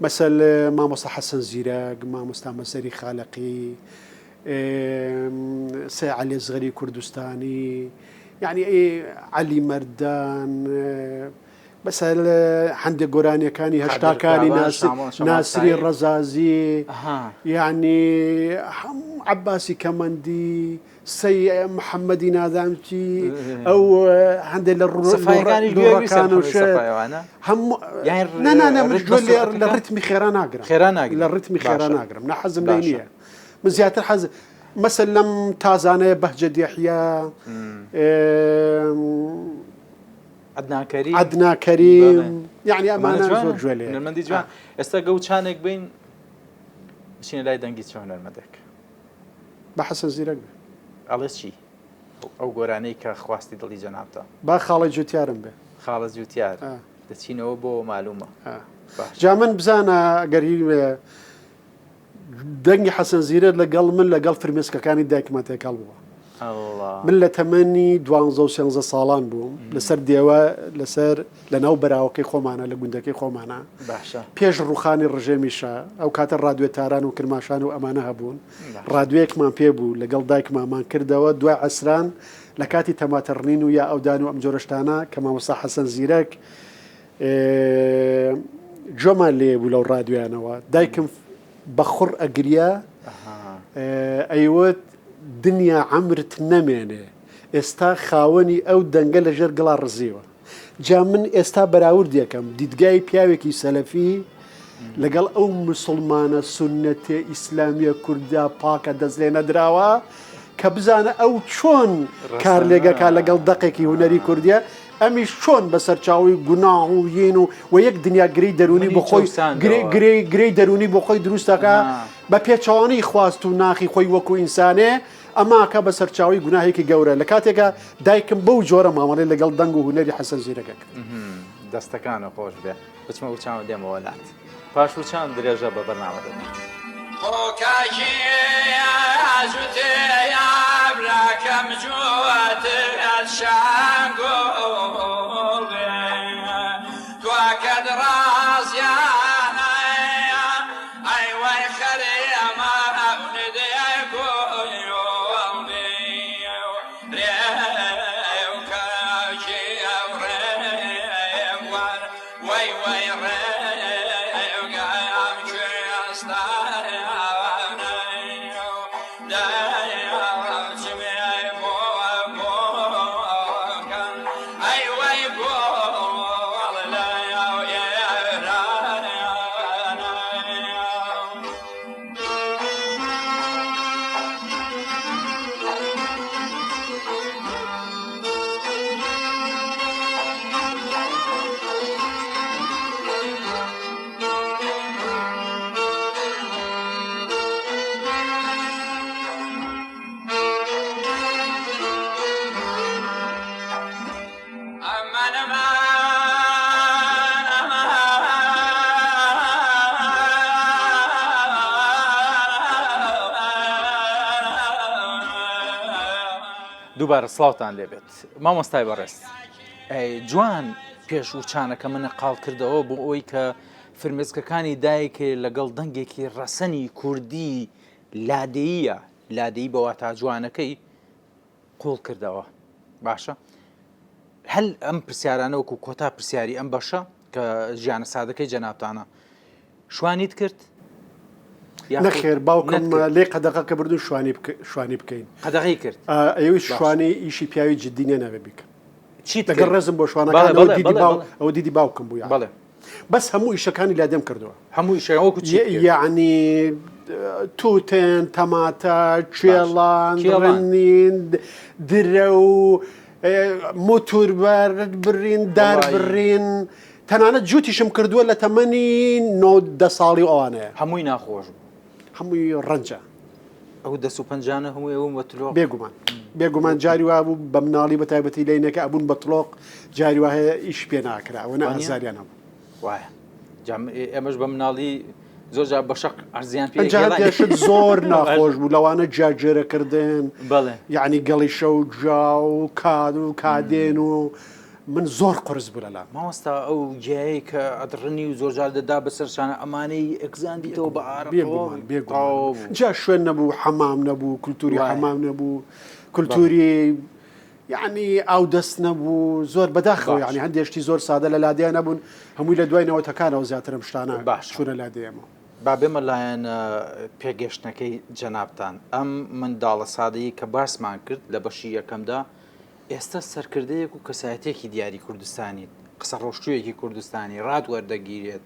مەسەل مامۆستا حەسەن زیرەک مامۆستا مەسەری خالەقی سەی عەلی ئەسغەری کوردستانی یعنی عەلی مەردان مەسەل هەندێک گۆرانیەکانی هەشتاکانی ناسری ڕەزازی یعنی عەباسی کەمەندی سەی محەممەدی نازانچی ئەو هەندێک لە ڕووەکان و هەموو لە ڕتمی خێرا ناگرم خێرا ناگرم لە ڕتمی خێرا ناگرم نە حەزم لێ نییە من زیاتر حەز مەسەل لەم تازانەیە بەهجە دیحە عەدنان کەریم عەدنا کەریم یعنی ئەمانە زۆر گوێ لێ هونەرمەندی جوان ئێستا گەوچانێک بین بچینە لای دەنگی چ هونەرمەندێک بە حەسەن زیرەک بێ ئەڵێ چی ئەو گۆرانەی کە خواستی دڵی جەنابتە با خاڵی جوتیارم بێ خاڵە جوتیار دەچینەوە بۆ مالومە جا من بزانە ئەگەر دەنگی حەسەن زیرەک لەگەڵ من لەگەڵ فرمێسکەکانی دایکمە تێکەڵ بووە. من لە تەمەنی دوانزە و سێنزە ساڵان بووم لەسەر دێوە لەسەر لە ناو بەراوەکەی خۆمانە لە گوندەکەی خۆمانە پێش ڕوخانی ڕژێمی شا ئەو کاتە ڕادوێ تاران و کرماشان و ئەمانە هەبوون ڕادوێکمان پێ بوو لەگەڵ دایکمامان کردەوە دوای عەسران لە کاتی تەماتە ڕنین و یا ئەودان و ئەم جۆرەشتانە کە مامۆستا حەسەن زیرەک گوێمان لێ بوو لەو ڕادیۆیانەوە دایکم بە خوڕ ئەگریا ئەیوت دنیا عەمرت نەمێنێ ئێستا خاوەنی ئەو دەنگە لە ژێر گڵا ڕزیوە جا من ئێستا بەراوردێکم دیدگای پیاوێکی سەلەفی لەگەڵ ئەو مسلمانە سونەتێ ئیسلامیە کوردە پاکە دەست لێ نەدراوە کە بزانە ئەو چۆن کارلێگەکە لەگەڵ دەقێکی هوەری کوردیە ئەمیش چۆن بە سەرچاوەی گوناه و یین و و یەک دنیا گرێی دەروونی بۆ خۆی گرێی گرێی دەروونی بۆ خۆی دروست دەکا بە پێچەوانەی خواست و ناخی خۆی وەکو ئینسانێ ئەماکە بە سەرچاوەی گوناهێکی گەورە لە کاتێکا دایکم بەو جۆرە مامەڵەی لەگەڵ دەنگ و هونەری حەسەن زیرەکە کرد. دەستەکانت خۆش بێ بچمە وچان و دێمەوە لات. پاش وچان درێژە بە بەرنامە دەدەین. خۆ کاکی جوتیا براکەم جوتت شانگوڵ بێ تواکەت ڕازیانە ئەی وەی خەرێ ماوندێ گوڵ بێ رێو کاکی ئەو ڕێوار وەی وەی ڕێگام کوێستانە دەچمێ بۆ بۆ دووبارە سڵاوتان لێبێت مامۆستای بەڕێز جوان پێش وچانەکە منە قاڵ کردەوە بۆ ئەوەی کە فرمێسکەکانی دایکێ لەگەڵ دەنگێکی ڕەسەنی کوردی لادێیە لادێی بە واتا جوانەکەی قوڵ کردەوە باشە هەل ئەم پرسیارانە وەکو کۆتا پرسیاری ئەم بەشە کە ژیانە سادەکەی جەنابتانە شوانیت کرد؟ نەخێر باوکم لێ قەدەغە کە بردو شوانی شوانی بکەین قەدەغی کرد ئەوی شوانی ئیشی پیاوی جدی نیە نابێ بیکەم چی لەگەڵ ڕێزم بۆ شوانەکان دیدی باو ئەو دیدی باوکم بوو بەڵێ بەس هەموو ئیشەکانی لادێم کردووە هەموو ئیشەکان وەکو چی یعنی توتێن تەماتە کوێڵان ڕنین درە و موتور برین دار بڕین تەنانەت جووتیشم کردووە لە تەمەنی نۆ دە ساڵی و ئەوانەیە. هەمووی ناخۆش بوو. هەمووی ڕەنجە. ئەو دەست و پەنجانە هەمووی ئەبوون بە تلۆق. بێگومان. بێگومان جاری وا بوو بە مناڵی بە تایبەتی لەینەکە ئەبوون بە تڵۆق جاری وا هەیە ئیش پێ ناکرا ئەوەنە وانیە؟ ئازاریان هەبوو. وایە. جا ئێمەش بە مناڵی زۆر جار بە شەق عەرزیان پێ ئەنجا ئەگێڕاین. هەندێ شت زۆر ناخۆش بوو لەوانە جاگێرەکردن بەڵێ. یەعنی گەڵیشە و جا و کاد و کادێن و من زۆر قورس بوو لەلام. مامۆستا ئەو گیایەی کە ئەدڕنی و زۆرجار دەدا بەسەر شانە ئەمانەی ئەکزاندیتەوە بە ئارەقەوە بێگومان بێگومان تەواو بوو. جا شوێن نەبوو حەمام نەبوو کولتوری وایە. حەمام نەبوو بەڵێ. کولتوری یعنی ئاودەست نەبوو زۆر بەداخەوە باش. یعنی هەندێک شتی زۆر سادە لە لادێ نەبوون هەمووی لە دوای نەوەتەکانەوە زیاتر ئەم شتانە باشە. چوونە لادێیەمەوە. با بێمە لایەنە پێگەشتنەکەی جەنابتان ئەم منداڵە سادەیەی کە باسمان کرد لە بەشی یەکەمدا ئێستا سەرکردەیەک و کەسایەتیەکی دیاری کوردستانیت، قسە ڕۆشتوویەکی کوردستانی، ڕات وەردەگیرێت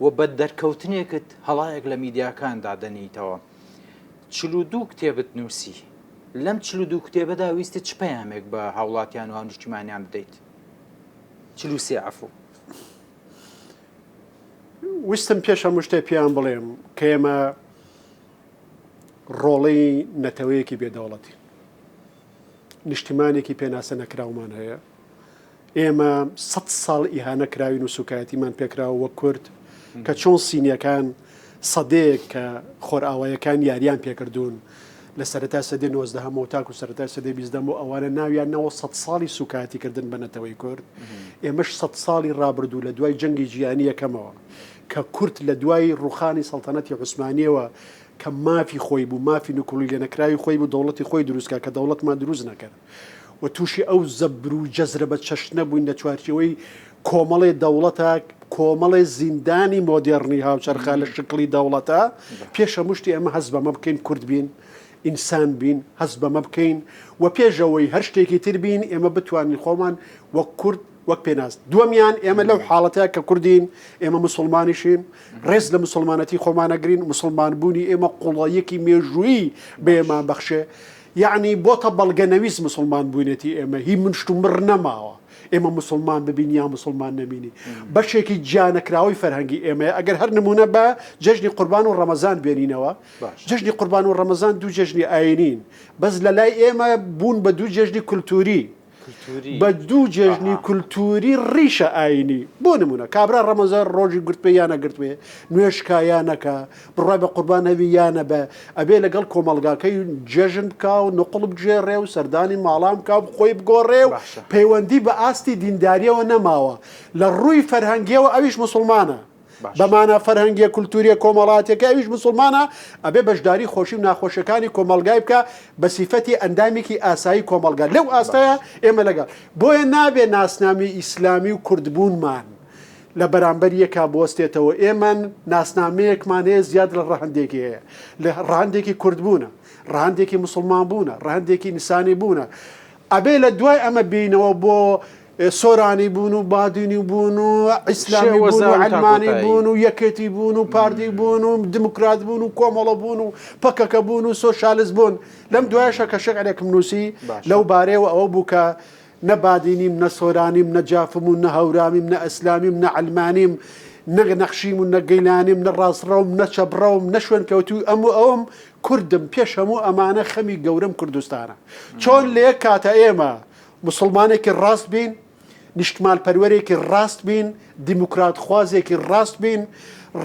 و بە دەرکەوتنێکت هەڵایەک لە میدیاکاندا دەنێیتەوە. 42 کتێبت نووسی. لەم 42 کتێبەدا ویستت چ پەیامێک بە هاوڵاتیان و هاونیشتیمانیان بدەیت؟ 43 عەفوو. ویستم پێش هەموو شتێ پێیان بڵێم کە ئێمە ڕۆڵەی نەتەوەیەکی بێ دەوڵەتین. نیشتیمانێکی پێناسە نەکراومان هەیە. ئێمە سەد ساڵ ئیهانە کراوین و سوکایەتیمان پێکراوە وەک کورد کە چۆن سینیەکان سەدەیەک کە خۆرئاوایەکان یاریان پێکردوون لە سەرەتای سەدەی نۆزدەهەمەوە تاکو سەرەتای سەدەی بیستەمەوە ئەوانە ناویان ناوە سەد ساڵی سوکایەتیکردن بە نەتەوەی کورد ئێمەش سەد ساڵی ڕابردوو لە دوای جەنگی جیهانی یەکەمەوە کە کورد لە دوای ڕوخانی سەڵتەنەتی عوسمانیەوە کە مافی خۆی بوو، مافی نکوڵی لێنەکراوی خۆی بوو دەوڵەتی خۆی دروست کا، کە دەوڵەتمان دروست نەکرد و تووشی ئەو زەبر و جەزرە بە چەشنە بووین لە چوارچێوەی کۆمەڵێ دەوڵەتە، کۆمەڵێ زیندانی مۆدێڕنی هاوچەرخا لە شکڵی دەوڵەتە، پێش هەموو شتێ ئێمە هەست بەمە بکەین کورد بین، ئینسان بین، هەست بەمە بکەین و پێش ئەوەی هەر شتێکی تر بین ئێمە بتوانین خۆمان وەک کورد وەک پێناس. دووەمیان ئێمە لەو حاڵەتە کە کوردین، ئێمە موسڵمانیشین، ڕێز لە موسڵمانەتی خۆمان ئەگرین، موسڵمان بوونی ئێمە قوڵاییەکی مێژوویی بە ئێمە بەخشێ، یەعنی بۆتە بەڵگەنەویست موسڵمان بوونێتی ئێمە هی مشتومڕ نەماوە، ئێمە موسڵمان ببین یا موسڵمان نەبینی بەشێکی جیانەکراوەی فەرهەنگی ئێمەیە، ئەگەر هەر نموونە بە جەژنی قوربان و ڕەمەزان بێنینەوە، جەژنی قوربان و ڕەمەزان دوو جەژنی ئایینین، بەس لە لای ئێمە بوون بە دوو جەژنی کولتووری. بە دوو جێژنی کولتووری ڕیشە ئایینی، بۆ نموونە کابرا ڕەمەزان ڕۆژی گرتبێ یا نەگرتبێ، نوێژ کا یا نەکا، بڕوای بە قوربان هەبی یا نەبێ، ئەبێ لەگەڵ کۆمەڵگاکەی جێژن بکا و نوقڵ بگێڕێ و سەردانی ماڵان بکا و خۆی بگۆڕێ و پەیوەندی بە ئاستی دیندارییەوە نەماوە. لە ڕووی فەرهەنگییەوە ئەویش موسڵمانە. بە مانا فەرهەنگیە کولتوریە کۆمەڵاتیەکە ئەویش موسڵمانە ئەبێ بەشداری خۆشی و ناخۆشیەکانی کۆمەڵگای بکا بە سیفەتی ئەندامێکی ئاسایی کۆمەڵگا لەو ئاستەیا ئێمە لەگەڵ بۆیە نابێ ناسنامی ئیسلامی و کوردبوونمان لە بەرامبەر یەکا بوەستێتەوە ئێمە ناسنامەیەکمان هەیە زیاد لە ڕەهەندێکی هەیە لە ڕەهەندێکی کوردبوونە ڕەهەندێکی موسڵمان بوونە ڕەهەندێکی ئینسانی بوونە ئەبێ لە دوای ئەمە بینەوە بۆ سۆرانی بوون و بادینی بوون و ئیسلامی بوون و عەلمانی بوون و یەکێتی بوون و پارتی بوون و دیموکرات بوون و کۆمەڵە بوون و پەکەکە بوون و سۆشیالست بوون لەم دوایشە کە شعرێکم نووسی لەو بارەیەوە ئەوە بوو کە نە بادینیم نە سۆرانیم نە جافم و نە هەورامیم نە ئەسلامیم نە عەلمانیم نە نەخشیم و نە گەیلانیم نە ڕاستڕەوم نە چەپڕەوم نە شوێنکەوتووی ئەم و ئەوم کوردم پێش هەموو ئەمانە خەمی گەورەم کوردستانە چۆن لە یەک کاتە ئێمە موسڵمانێکی ڕاست بین، نیشتمانپەروەرێکی ڕاست بین، دیموکراتخوازێکی ڕاست بین،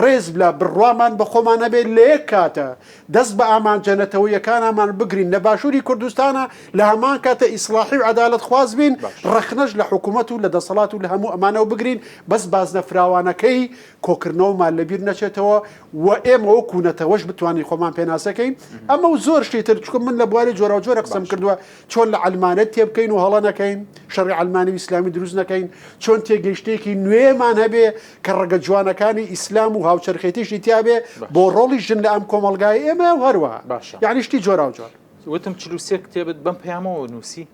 ڕێز لە بڕوامان بە خۆمان هەبێت، لە یەک کاتە دەست بە ئامانجە نەتەوەییەکانامان بگرین لە باشووری کوردستانا، لە هەمان کاتە ئیسڵاحی و عەدالەتخواز بین، ڕەخنەش لە حکوومەت و لە دەسەڵات و لە هەموو ئەمانەوە بگرین، بەس بازنە فراوانەکەی کۆکردنەوەمان لەبیر نەچێتەوە و ئێمە وەکوو نەتەوەش بتوانین خۆمان پێناسە کەین. ئەمە و زۆر شتی تر، چونکە من لە بواری جۆراوجۆرە قسەم کردووە، چۆن لە عەلمانەت تێبکەین و هەڵە نەکەین، شەڕی عەلمانی و ئیسلامی دروست نەکەین، چۆن تێگەیشتنێکی نوێمان هەبێ کە ڕەگە جوانەکانی ئیسلام و هاوچەرخێتیشی تیابێ بۆ ڕۆڵی ژن لە ئەم کۆمەڵگای ئێمە و هەروەها باشە. یعنی شتی جۆراوجۆر. وتم 43 کتێبت بەم پەیامەوە نووسی؟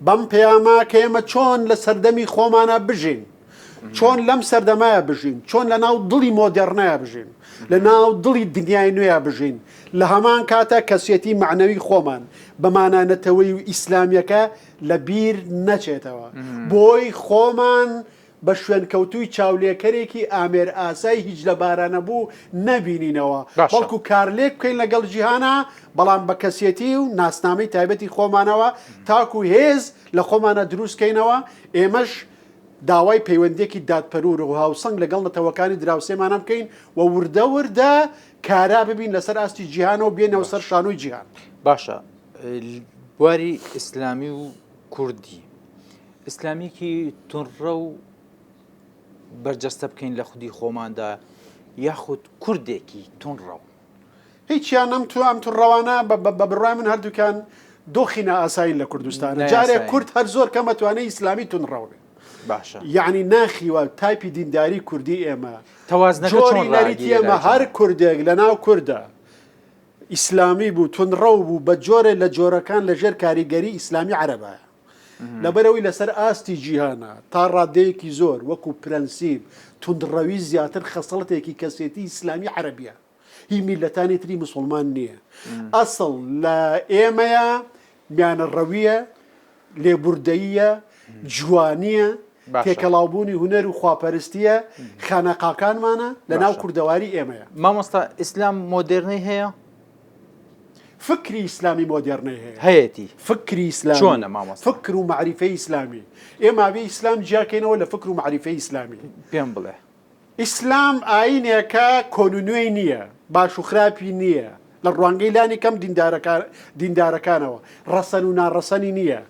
بەم پەیامە کە ئێمە چۆن لە سەردەمی خۆمانا بژین، چۆن لەم سەردەمایە بژین، چۆن لە ناو دڵی مۆدێڕنەیا بژین، لە ناو دڵی دنیای نوێیا بژین، لە هەمان کاتا کەسێتی مەعنەوی خۆمان بە مانا نەتەوەیی و ئیسلامییەکە لە بیر نەچێتەوە. بۆی خۆمان بە شوێنکەوتووی چاولێکەرێکی ئامێرئاسای هیچ لەبارانەبوو نەبینینەوە، بەڵکو کارلێک بکەین لەگەڵ جیهانا، بەڵام بە کەسێتی و ناسنامەی تایبەتی خۆمانەوە تاکو هێز لە خۆمانا دروست کەینەوە، ئێمەش داوای پەیوەندییەکی دادپەرور و هاوسەنگ لەگەڵ نەتەوەکانی دراوسێمانا بکەین و وردە وردە کارا ببین لەسەر ئاستی جیهانەوە بێنەوە سەر شانۆی جیهان. باشە بواری ئیسلامی و کوردی ئیسلامیکی تونڕەو بەرجەستە بکەین لە خودی خۆماندا یاخود کوردێکی تونڕەو؟ هیچیان ئەم تو ئەم توڕەوانە بە بڕای من هەردووکیان دۆخی نائاسایین لە کوردستان جارێک کورد هەر زۆر کەمە توانێ ئیسلامی تونڕەو بێ باشە یعنی ناخی و تایپی دینداری کوردی ئێمە تەوازنەکە جۆری نەریتی ئێمە هەر کوردێک لە ناو کوردە ئیسلامی بوو تونڕەو بوو بە جۆرێ لە جۆرەکان لە ژێر کاریگەری ئیسلامی عەرەبایە لەبەرئەوەی لەسەر ئاستی جیهانە تا ڕادەیەکی زۆر وەکو پرەنسیپ توندڕەوی زیاتر خەسڵەتێکی کەسێتی ئیسلامی عەرەبیە هی میللەتانی تری مسوڵمان نییە ئەسڵ لە ئێمەیە میانەڕەویە لێبوردەییە جوانیە تێکەڵاوبوونی هونەر و خواپەرستیە خانەقاکانمانە لە ناو کوردەواری ئێمەیە. مامۆستا ئیسلام مۆدێرنەی هەیە؟ فکری ئیسلامی مۆدێرنەی هەیە. هەیەتی. فکری ئیسلامی. چۆنە مامۆستا؟ فکر و مەعریفەی ئیسلامی. ئێمە ئەبێ ئیسلام جیاکەینەوە لە فکر و مەعریفەی ئیسلامی. پێم بڵێ. ئیسلام ئایینێکە کۆن و نوێی نییە، باش و خراپی نییە، لە ڕوانگەی لانی کەم دیندارەکانەوە، ڕەسەن و ناڕەسەنی نییە.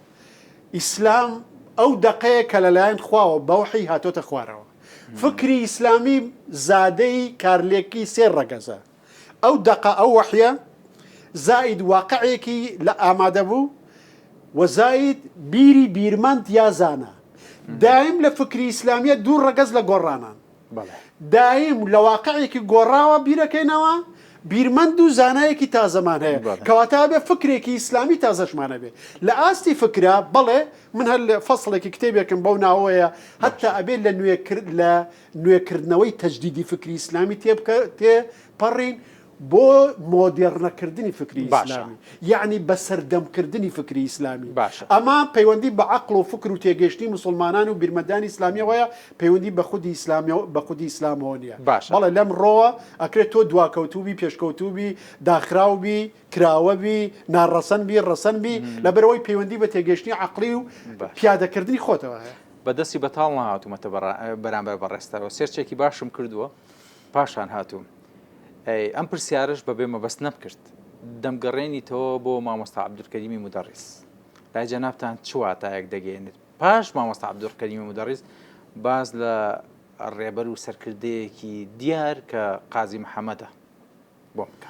ئیسلام ئەو دەقەیە کە لەلایەن خواوە بە وەحی هاتۆتە خوارەوە. فکری ئیسلامی زادەی کارلێکی سێ ڕەگەزە. ئەو دەقە، ئەو وەحیە، زائید واقعێکی لە ئامادەبوو و زائید بیری بیرمەند یا زانا. دایم لە فکری ئیسلامیە دوو ڕەگەز لە گۆڕانان. دایم لە واقعێکی گۆڕاوە بیرەکەینەوە، بیرمەند و زانایەکی تازەمان هەیە. کەواتە ئەبێ فکرێکی ئیسلامی تازەشمان هەبێ. لە ئاستی فکرا، بەڵێ، من هەر فەسڵێکی کتێبێکم بەو ناوەیە، هەتا ئەبێ لە نوێکرد لە نوێکردنەوەی تەجدیدی فکری ئیسلامی تێپەڕین بۆ مۆدێڕنەکردنی فکری ئیسلامی یەعنی بە سەردەمکردنی فکری ئیسلامی ئەمە پەیوەندی بە عەقڵ و فکر و تێگەیشتنی موسڵمانان و بیرمەندانی ئیسلامیەوەیە پەیوەندی بە خودی ئیسلامیەوە بە خودی ئیسلامەوە نییە بەڵێ لەم ڕۆوە ئەکرێت تۆ دواکەوتوو بی پێشکەوتوو بی داخراو بی کراوە بی ناڕەسەن بی ڕەسەن بی لەبەرئەوەی پەیوەندی بە تێگەیشتنی عەقڵی و پیادەکردنی خۆتەوە هەیە. بە دەستی بەتاڵ نەهاتوومەتە بەرامبەر بەڕێزتەوە search ێکی باشم کردووە پاشان هاتووم ئەم پرسیارش بەبێ مەبەست نەمکرد دەمگەڕێنیتەوە بۆ مامۆستا عەبدولکەریمی مودەڕیس لای جەنابتان چ واتایەک دەگەیەنێت پاش مامۆستا عەبدولکەریمی مودەڕیس باس لە ڕێبەر و سەرکردەیەکی دیار کە قازی محەممەدە بۆم بکە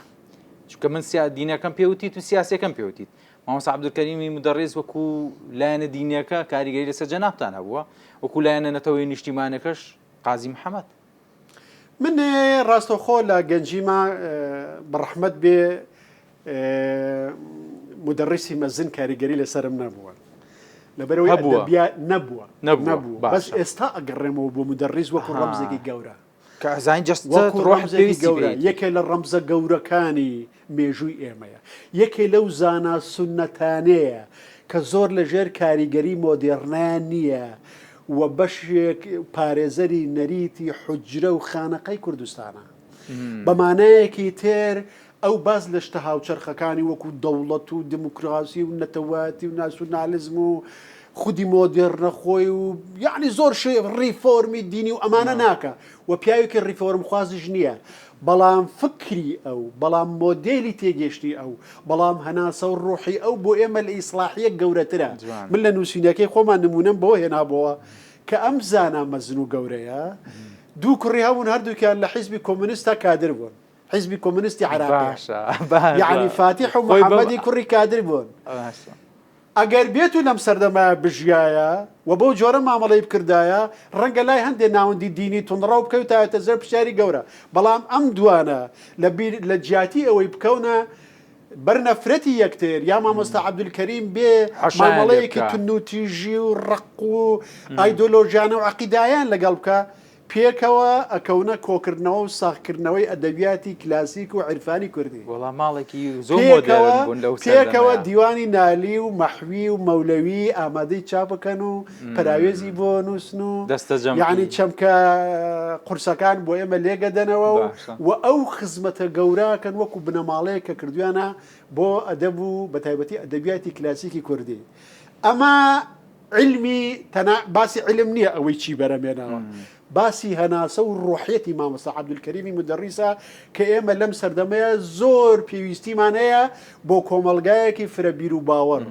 چونکە من سیا دینەکەم پێوتیت و سیاسەکەم پێوتیت مامۆستا عەبدولکەریمی مودەڕیس وەکو لایەنە دینیەکە کاریگەری لەسەر جەنابتان هەبووە وەکو لایەنە نەتەوەی نیشتیمانەکەش قازی محەممەد من ڕاستەوخۆ لە گەنجیما بەڕەحمەت بێ مدەڕیسی مەزن کاریگەری لەسرم نەبووە لەبەرەوەی نەبووە نەبوو بەس ئێستا ئەگەڕێمەوە بۆ مدەڕیس وەکو ڕەمزێکی گەورە کە ئەزانی جەستەت وەکو ڕۆحت ڕەمزێکی پێویستی گەورە، پێیەتی. یەکێ لە ڕەمزە گەورەکانی مێژووی ئێمەیە. یەکێ لەو زانا سوننەتانەیە کە زۆر لە ژێر کاریگەری مۆدێڕنەیا نییە و بەشێک پارێزەری نەریتی حوجرە و خانەقای کوردستانە. بە مانایەکی تر ئەو باس لە شتە هاوچەرخەکانی وەکوو دەوڵەت و دموکراسی و نەتەوایەتی و ناسیونالیزم و. خودی مۆدێرنە خۆی و یەعنی زۆر شێ ڕیفۆرمی دینی و ئەمانە ناکا و پیاوێکی ڕیفۆرمخوازیش نییە بەڵام فکری ئەو بەڵام مۆدێلی تێگەشتنی ئەو بەڵام هەناسە و ڕۆحی ئەو بۆ ئێمە لە ئیسڵاحییەک گەورەترە من لە نووسینەکەی خۆمان نموونەم بەوە هێنابۆوە کە ئەم زانا مەزن و گەورەیە دوو کوڕی هەبوون هەردووکیان لە حیزبی کۆمۆنیستا کادر بوون حیزبی کۆمۆنیستی عێراقی یەعنی فاتیح و محەممەدی کوڕی کادر بوون. ئەگەر بێتو لەم سەردەمایە بژیایە و بەو جۆرە مامەڵەی بکردایە، ڕەنگە لای هەندێ ناوەندی دینی توندڕەو بکەوتایەتە ژێر پرسیاری گەورە. بەڵام ئەم دوانە لە بیر لە جیاتی ئەوەی بکەونە بەر نەفرەتی یەکتر یا مامۆستا عەبدولکەریم بێ حەشایان لێ مامەڵەیەکی بکا. توندوتیژی و ڕەق و ئایدۆلۆژیانە و عەقیدایان لەگەڵ بکا، پێکەوە ئەکەونە کۆکردنەوە و ساغکردنەوەی ئەدەبیاتی کلاسیک و عیرفانی کوردی. وەڵا ماڵێکی زۆر پێکەوە مۆدێرن بوون لەو پێکەوە سەردەمەیا. دیوانی نالی و مەحوی و مەولەوی ئامادەی چاپ بکەن و پەراوێزی بۆ نووسن و دەستەجەمعی. یەعنی چەمکە قورسەکان بۆ ئێمە لێگەدەنەوە و باشە. و ئەو خزمەتە گەورە کەن وەکوو بنەماڵەیەک کە کردوویانە بۆ ئەدەب و بەتایبەتی ئەدەبیاتی کلاسیکی کوردی. ئەمە عیلمی تەنها باسی عیلم نییە ئەوەی چی بەرەمێناوە باسی هەناسە و ڕۆحیەتی مامۆستا عەبدولکەریمی مودەڕیسە کە ئێمە لەم سەردەمەیە زۆر پێویستیمان هەیە بۆ کۆمەڵگایەکی فرە بیر و باوەڕ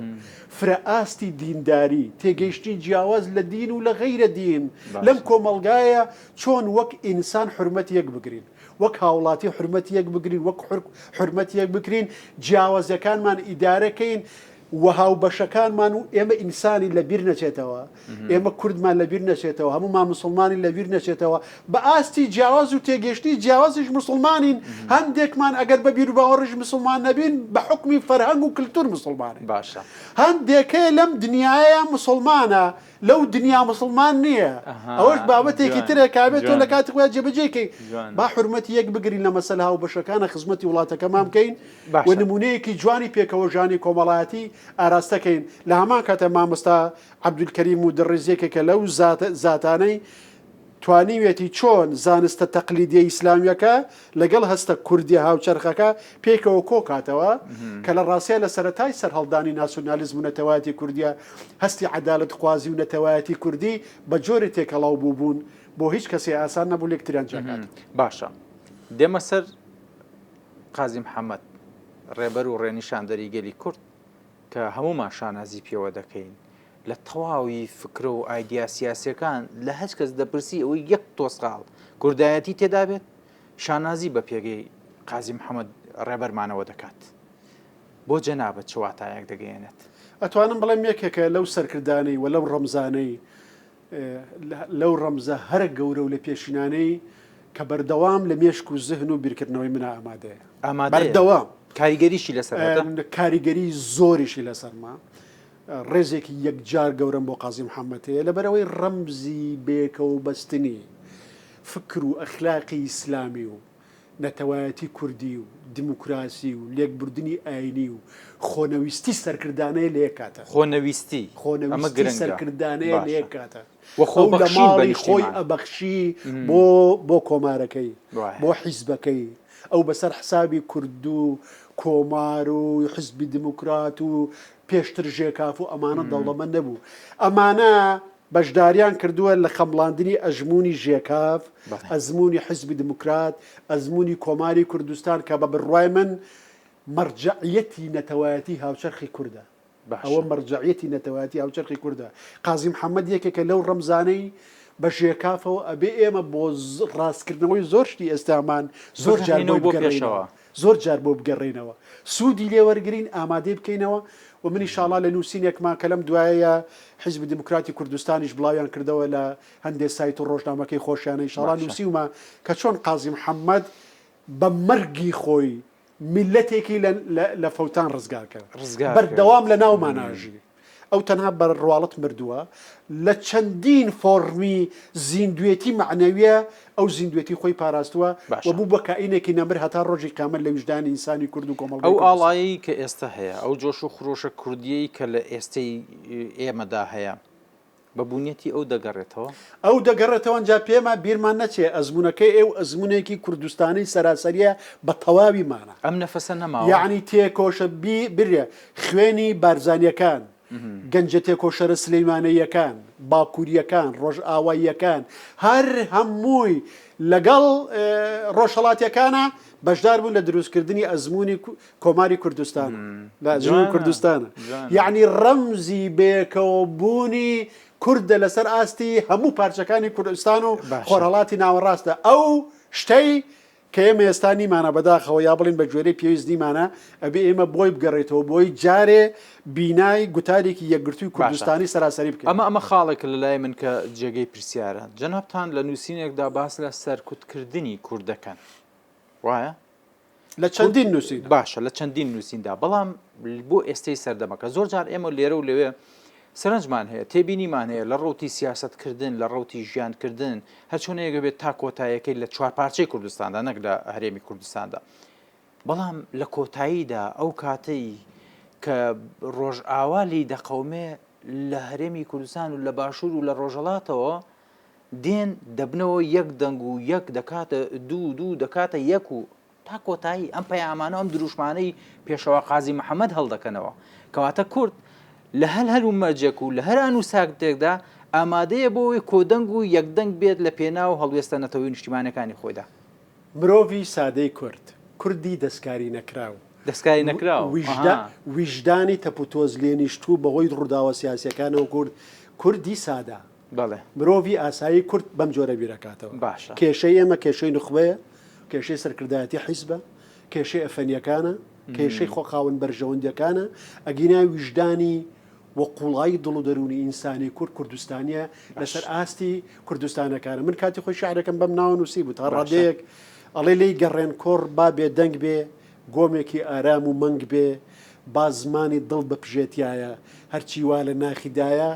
فرە ئاستی دینداری تێگەیشتنی جیاواز لە دین و لە غەیرە دین لەم کۆمەڵگایە چۆن وەک ئینسان حورمەت یەک بگرین وەک هاوڵاتی حورمەت یەک بگرین وەک حورمەت یەک بگرین جیاوازیەکانمان ئیدارە کەین و هاوبەشەکانمان و ئێمە ئینسانی لە بیر نەچێتەوە ئێمە کوردمان لە بیر نەچێتەوە هەموومان مسلمانی لە بیر نەچێتەوە بە ئاستی جیاواز و تێگەشتنی جیاوازیش مسلمانین هەندێکمان ئەگەر بە بیر و باوەڕیش مسلمان نەبین بە حوکمی فەرهەنگ و کلتور مسلمانین باشە هەندێکەیە لەم دنیایە مسلمانە لەو دنیا مسلمان نییە ئەوەش بابەتێکی ترە کابێت تۆ لە کاتی خۆیان جێبەجێ کەی با حورمەتی یەک بگرین لە مەسەلە هاوبەشەکانە خزمەتی وڵاتەکەمان بکەین و نمونەیەکی جوانی پێکەوەژانی کۆمەڵایەتی ئاراستە کەین لە هەمان کاتە مامۆستا عەبدولکەریم مودەڕیس یەکێکە لەو زاتانەی توانیویەتی چۆن زانستە تەقلیدیە ئیسلامیەکە لەگەڵ هەستە کوردیە هاوچەرخەکە پێکەوە کۆکاتەوە کە لە ڕاستیا لە سەرەتای سەرهەڵدانی ناسیۆنالیزم و نەتەوایەتی کوردیە هەستی عەدالەتخوازی و نەتەوایەتی کوردی بە جۆرێ تێکەڵاو بووبوون بۆ هیچ کەسێ ئاسان نەبوو لێکتریان جیاکاتەوە. باشە دێمە سەر قازی محەمەد ڕێبەر و ڕێنیشاندەری گەلی کورد کە هەموومان شانازی پێوە دەکەین لە تەواوی فکرە و ئایدیا سیاسیەکان لە هەچ کەس دەپرسی ئەوەی یەک تۆسقاڵ کوردایەتی تێدا بێت شانازی بە پێگەی قازی محەممەد ڕێبەرمانەوە دەکات بۆ جەنابت چ واتایەک دەگەیەنێت؟ ئەتوانم بڵێم یەکێکە لەو سەرکردانەی و لەو ڕەمزانەی لەو ڕەمزە هەرە گەورە و لە پێشینانەی کە بەردەوام لە مێشک و زهن و بیرکردنەوەی منە ئامادەیە. ئامادەیە. بەردەوام. کاریگەریشی لەسەر هەتە؟ کاریگەری زۆریشی لەسەرمە. ڕێزێکی یەکجار گەورەم بۆ قازی محەممەد هەیە لەبەرئەوەی ڕەمزی بەیەکەوە بەستنی فکر و ئەخلاقی ئیسلامی و نەتەوایەتی کوردی و دیموکراسی و لێکبردنی ئاینی و خۆنەویستی سەرکردانەیە لە یەک کاتە. خۆنەویستی، ئەمە خۆنەویستی گرنگە. سەرکردانەیە لە باشە. یەک کاتە. و ئەو لە خۆبەخشین بە ماڵی خۆی نیشتیمان. ئەبەخشی بۆ بۆ کۆمارەکەی، وایە. بۆ حیزبەکەی. ئەو بەسەر حسابی کورد و کۆمار و حیزبی دیموکرات و پێشتر ژێکاف و ئەمانە دەوڵەمەند نەبوو. ئەمانە بەشداریان کردووە لە خەمڵاندنی ئەژموونی ژێکاف، ئەزموونی حیزبی دیموکرات، ئەزموونی کۆماری کوردستان کە بە بڕوای من مەرجەعیەتی نەتەوایەتی هاوچەرخی کوردە. ئەوە مەرجەعیەتی نەتەوایەتی هاوچەرخی کوردە. قازی محەممەد یەکێکە لەو ڕەمزانەی بە ژێکافەوە ئەبێ ئێمە بۆ ڕاستکردنەوەی زۆر شتی ئێستامان زۆر جار بۆی بگەڕێینەوە. زۆر جار بۆ بگەڕێینەوە سوودی لێ وەرگرین ئامادەی بکەینەوە و من ئیشاڵا لە نووسینێکما کە لەم دوایەیە حیزبی دیموکراتی کوردستانیش بڵاویان کردەوە لە هەندێ سایت و ڕۆژنامەکەی خۆشیانە ئیشاڵا نووسیومە کە چۆن قازی محەممەد بە مەرگی خۆی میللەتێکی لە فەوتان ڕزگار کرد بەردەوام لە ناومان ئاژی. ئەو تەنها بە ڕواڵەت مردووە، لە چەندین فۆڕمی زیندوێتی مەعنەویە ئەو زیندوێتی خۆی پاراستووە و بوو بە کائینێکی نەمر هەتا ڕۆژی قیامەت لە ویژدانی ئینسانی کورد و کۆمەڵگەی ئەو کوردستان. ئاڵایەی کە ئێستە هەیە، ئەو جۆش و خرۆشە کوردییەی کە لە ئێستەی ئێمەدا هەیە، بە بوونیەتی ئەو دەگەڕێتەوە؟ ئەو دەگەڕێتەوە ئەنجا پێمان بیرمان نەچێ ئەزموونەکەی ئێو ئەزموونێکی کوردستانی سەراسەریە بە تەواوی مانا. ئەم نەفەسە نەماوە؟ یەعنی تێکۆشە بی برێ خوێنی بارزانیەکان. گەنجە تێکۆشەرە سلیمانەییەکان، باکوورییەکان، ڕۆژئاواییەکان، هەر هەمووی لەگەڵ ڕۆژهەڵاتییەکانا بەشدار بوون لە دروستکردنی ئەزموونی کۆماری کوردستان لە ئەزموونی کوردستان. یەعنی ڕەمزی بەیەکەوە بوونی کوردە لەسەر ئاستی هەموو پارچەکانی کوردستان و خۆرهەڵاتی ناوەڕاستە. ئەو شتەی کە ئێمە ئێستا نیمانە بەداخەوە یا بڵێین بە گوێرەی پێویست نیمانە، ئەبێ ئێمە بۆی بگەڕێیتەوە بۆی جارێ بینای گوتارێکی یەکگرتووی باشە کوردستانی سەراسەری بکەین. ئەمە ئەمە خاڵێکە لە لای من کە جێگەی پرسیارە. جەنابتان لە نووسینێکدا باس لە سەرکوتکردنی کورد دەکەن. وایە؟ لە کورد چەندین نووسیندا. باشە لە چەندین نووسیندا، بەڵام بۆ ئێستەی سەردەمەکە زۆر جار ئێمە لێرە و لەوێ سەرنجمان هەیە، تێبینیمان هەیە لە ڕەوتی سیاسەتکردن، لە ڕەوتی ژیانکردن، هەرچۆنێک بێت تا کۆتایەکەی لە چوارپارچەی کوردستاندا نەک لە هەرێمی کوردستاندا. بەڵام لە کۆتاییدا ئەو کاتەی کە ڕۆژئاوا لێی دەقەومێ لە هەرێمی کوردستان و لە باشوور و لە ڕۆژهەڵاتەوە دێن دەبنەوە یەک دەنگ و یەک دەکاتە دوو دوو دەکاتە یەک و تا کۆتایی ئەم پەیامانە و ئەم دروشمانەی پێشەوا قازی محەمەد هەڵدەکەنەوە. کەواتە کورد لە هەر هەلومەرجێک و لە هەر ئان و ساتێکدا ئامادەیە بۆ ئەوەی کۆدەنگ و یەکدەنگ بێت لە پێناو هەڵوێستە نەتەوەیی و نیشتیمانیەکانی خۆیدا. مرۆڤی سادەی کورد، کوردی دەستکاری نەکراو، دەستکاری نەکراو، ئەها. ویژدانی تەپوتۆز لێنیشتوو بەهۆی ڕووداوە سیاسیەکانەوە کورد، کوردی سادە، بەڵێ. مرۆڤی ئاسایی کورد بەم جۆرە بیرەکاتەوە. باشە. کێشەی ئێمە کێشەی نوخبەیە، کێشەی سەرکردایەتی حیزبە، کێشەی ئەفەنیەکانە، کێشەی خۆ خاوەن بەرژەوەندیەکانە، ئەگینا ویژدانی و قوڵایی دڵ و دەروونی ئینسانی کورد کوردستانیە لەسەر ئاستی کوردستانەکانە. من کاتی خۆی شیعرێکم بەم ناوە نووسیبوو تا ڕادەیەک ئەڵێ لێی گەڕێن کوڕ با بێدەنگ بێ، گۆمێکی ئارام و مەنگ بێ، با زمانی دڵ بپژێتایە، هەرچی وا لە ناخیدایە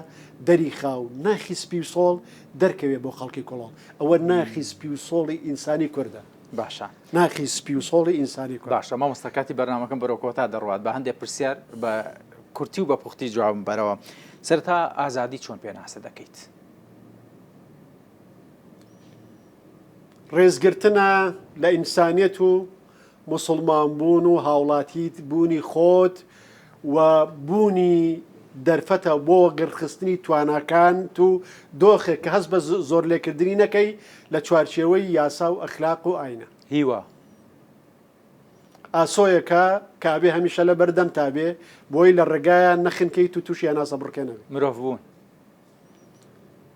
دەری خا و ناخی سپی و سۆڵ دەرکەوێ بۆ خەڵکی کوڵۆڵ. ئەوە ناخی سپی و سۆڵی ئینسانی کوردە. باشە. ناخی سپی و سۆڵی ئینسانی کوردە. باشە مامۆستا کاتی بەرنامەکەم بەرەو کۆتا دەڕوات بە هەندێک پرسیار بە کورتی و بە پوختی جوابم بەرەوە. سەرەتا ئازادی چۆن پێناسە دەکەیت؟ ڕێزگرتنە لە ئینسانیەت و موسڵمان بوون و هاوڵاتیت بوونی خۆت و بوونی دەرفەتە بۆ وەگەڕخستنی تواناکانت و دۆخێک کە هەست بە زۆرلێکردنی نەکەی لە چوارچێوەی یاسا و ئەخلاق و ئاینە. هیوا. ئاسۆیەکە کە ئەبێ هەمیشە لە بەردەمتا بێ بۆی لە ڕێگایا نەخنکێیت و تووشی هەناسەبڕکێ نەبی. مرۆڤ بوون.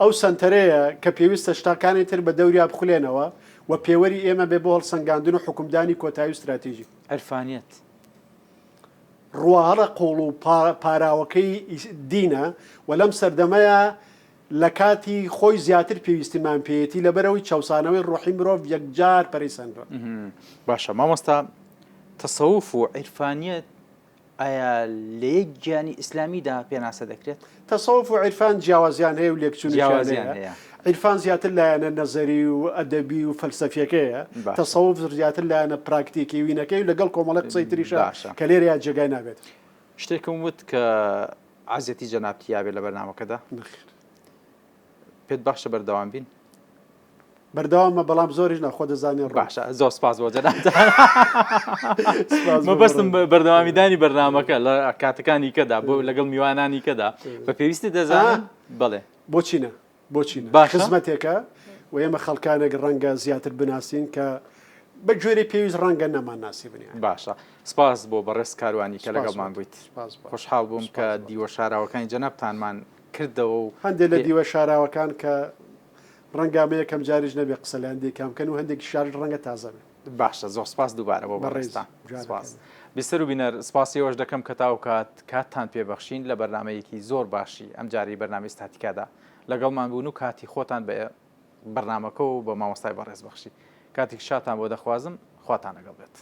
ئەو سەنتەرەیە کە پێویستە شتاکانی تر بە دەوریا بخولێنەوە و پێوەری ئێمە بێ بۆ هەڵسەنگاندن و حوکمدانی کۆتایی و ستراتیژی. عیرفانیەت. ڕواڵە قووڵ و پاراوەکەی دینە و لەم سەردەمەیا لە کاتی خۆی زیاتر پێویستیمان پێیەتی لەبەرئەوەی چەوسانەوەی ڕۆحی مرۆڤ یەکجار پەرەی سەندوە. باشە مامۆستا تەسەوف و عیرفانیەت ئایا لە یەک گیانی ئیسلامیدا پێناسە دەکرێت؟ تەسەوف و عیرفان جیاوازیان هەیە و لێکچوونیشیان هەیە. عیرفان زیاتر لایەنە نەزەری و ئەدەبی و فەلسەفیەکەیە، تەسەوف زیاتر لایەنە پراکتیکی وینەکەی و لەگەڵ کۆمەڵێک قسەی تریشە کە لێرەیا جێگای نابێت. شتێکم وت کە عەزیەتی جەنابت یابێ لە بەرنامەکەدا؟ نەخێر. پێت باشە بەردەوام بین؟ بەردەوامە بەڵام زۆریش نا خۆ دەزانێ ڕۆ. باشە زۆر سپاس بۆ جەنابتان. مەبەستم بەردەوامیدانی بەرنامەکە لە کاتەکانی کەدا بۆ لەگەڵ میوانانی کەدا بە پێویستی دەزانم بەڵێ. بۆچی نا بۆچی نا خزمەتێکە و ئێمە خەڵکانێک ڕەنگە زیاتر بناسین کە بە گوێرەی پێویست ڕەنگە نەمان ناسی بنیان. باشە سپاس بۆ بەڕێز کاروانی کە لەگەڵمان بوویت خۆشحاڵ بووم کە دیوە شاراوەکانی جەنابتانمان کردەوە و هەندێک لە دیوە شاراوەکان کە ڕەنگە ئەمە یەکەم جاریش نەبێ قسە لە هەندێکیان بکەن و هەندێکی شاریش ڕەنگە تازە بێ. باشە زۆر سپاس دووبارە بۆ بەڕێزتان. سپاس. بیسەر و بینەر سپاسی ئێوەش دەکەم کە تا ئەو کات کاتتان پێ بەخشین لە بەرنامەیەکی زۆر باشی ئەمجارەی بەرنامەی ستاتیکادا لەگەڵمان بوون و کاتی خۆتان بە بەرنامەکە و بە مامۆستای بەڕێز بەخشی. کاتێکی شادتان بۆ دەخوازم خواتان لەگەڵ بێت.